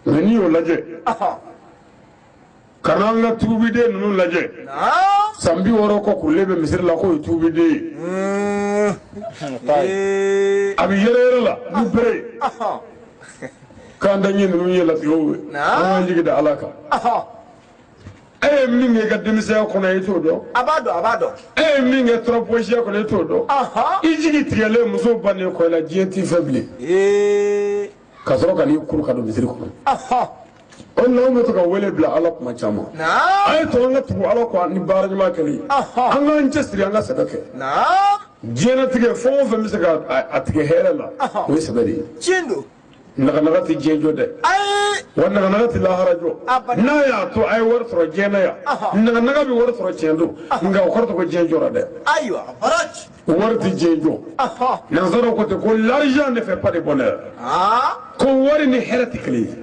Mais n'i y'o lajɛ. Ka n'an ka tuubiden ninnu lajɛ. San 60 kɔ kurulen bɛ misiri la k'o ye tuubiden ye. A bɛ yɛrɛ yɛrɛ la ni bere ye. K'an daɲɛ ninnu ye latigɛw ye. An k'an jigi da Ala kan. E ye min kɛ i ka denmisɛnya kɔnɔ, i t'o dɔn. A b'a dɔn, a b'a dɔn. E ye min kɛ tɔrɔpɔsiya kɔnɔ, i t'o dɔn. I jigi tigɛlen, muso bannen kɔ i la, diɲɛ t'i fɛ bilen. Ka sɔrɔ ka n'i kuru ka don misiri kɔnɔ. O de la anw bɛ to ka wele bila Ala kuma caman. A ye to an ka tugu Ala kɔ ni baara ɲuman kɛli ye. An k'an cɛsiri, an ka sɛbɛ kɛ. Diɲɛnatigɛ fɛn o fɛn bɛ se ka a tigɛ hɛrɛ la, o ye sɛbɛ de ye. Tiɲɛ don. Naganaga tɛ diɲɛ jɔ dɛ. Ayi. Wa naganaga tɛ lahara jɔ. Abada. N'a y'a to a ye wari sɔrɔ diɲɛ na yan, naganaga bɛ wari sɔrɔ tiɲɛ don, nka o kɔrɔ tɛ ko diɲɛ jɔra dɛ. Ayiwa, baraji. Wari tɛ diɲɛ jɔ. Nansaraw ko ten ko l'argent ne fait pas de bonheur, ko wari ni hɛrɛ tɛ kelen ye.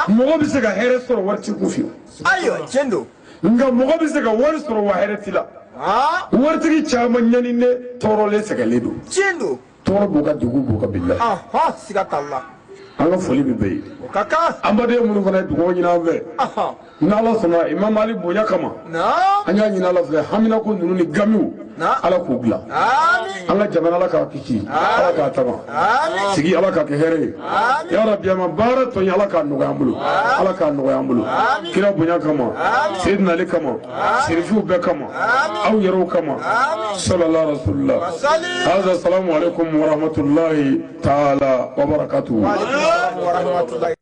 Mɔgɔ bɛ se ka hɛrɛ sɔrɔ wari t'i kun fiyewu. Ayiwa, tiɲɛ don. Nka mɔgɔ bɛ se ka wari sɔrɔ wa hɛrɛ t'i la. Waritigi caman ɲaninen, tɔɔrɔlen, sɛgɛnlen don. Tiɲɛ don. Tɔɔrɔ b'u ka, degun b'u ka, bilahi. Siga t'a la. An ka foli bɛ bɛɛ ye. O ka kan. An baden minnu fana ye dugawu ɲini an fɛ, n'Ala sɔnna, Imam Ali bonya kama, an y'a ɲini Ala fɛ, haminako ninnu ni gamiw, Ala k'u dilan. Amin. An ka jamana, Ala k'a kisi, Ala k'a tanga. Amin. Sigi, Ala k'a kɛ hɛrɛ ye. Ya Rabbi, a ma baara tɔ ye, Ala k'a nɔgɔya an bolo, Ala k'a nɔgɔya an bolo, kira bonya kama, Seydina Ali kama, sirifiw bɛɛ kama, aw yɛrɛw kama, sallallahu rasulillah. Sali. Haza, salamu alaikum wa rahmatullahi taala wa barakatuhu. Wa rahmatullahi.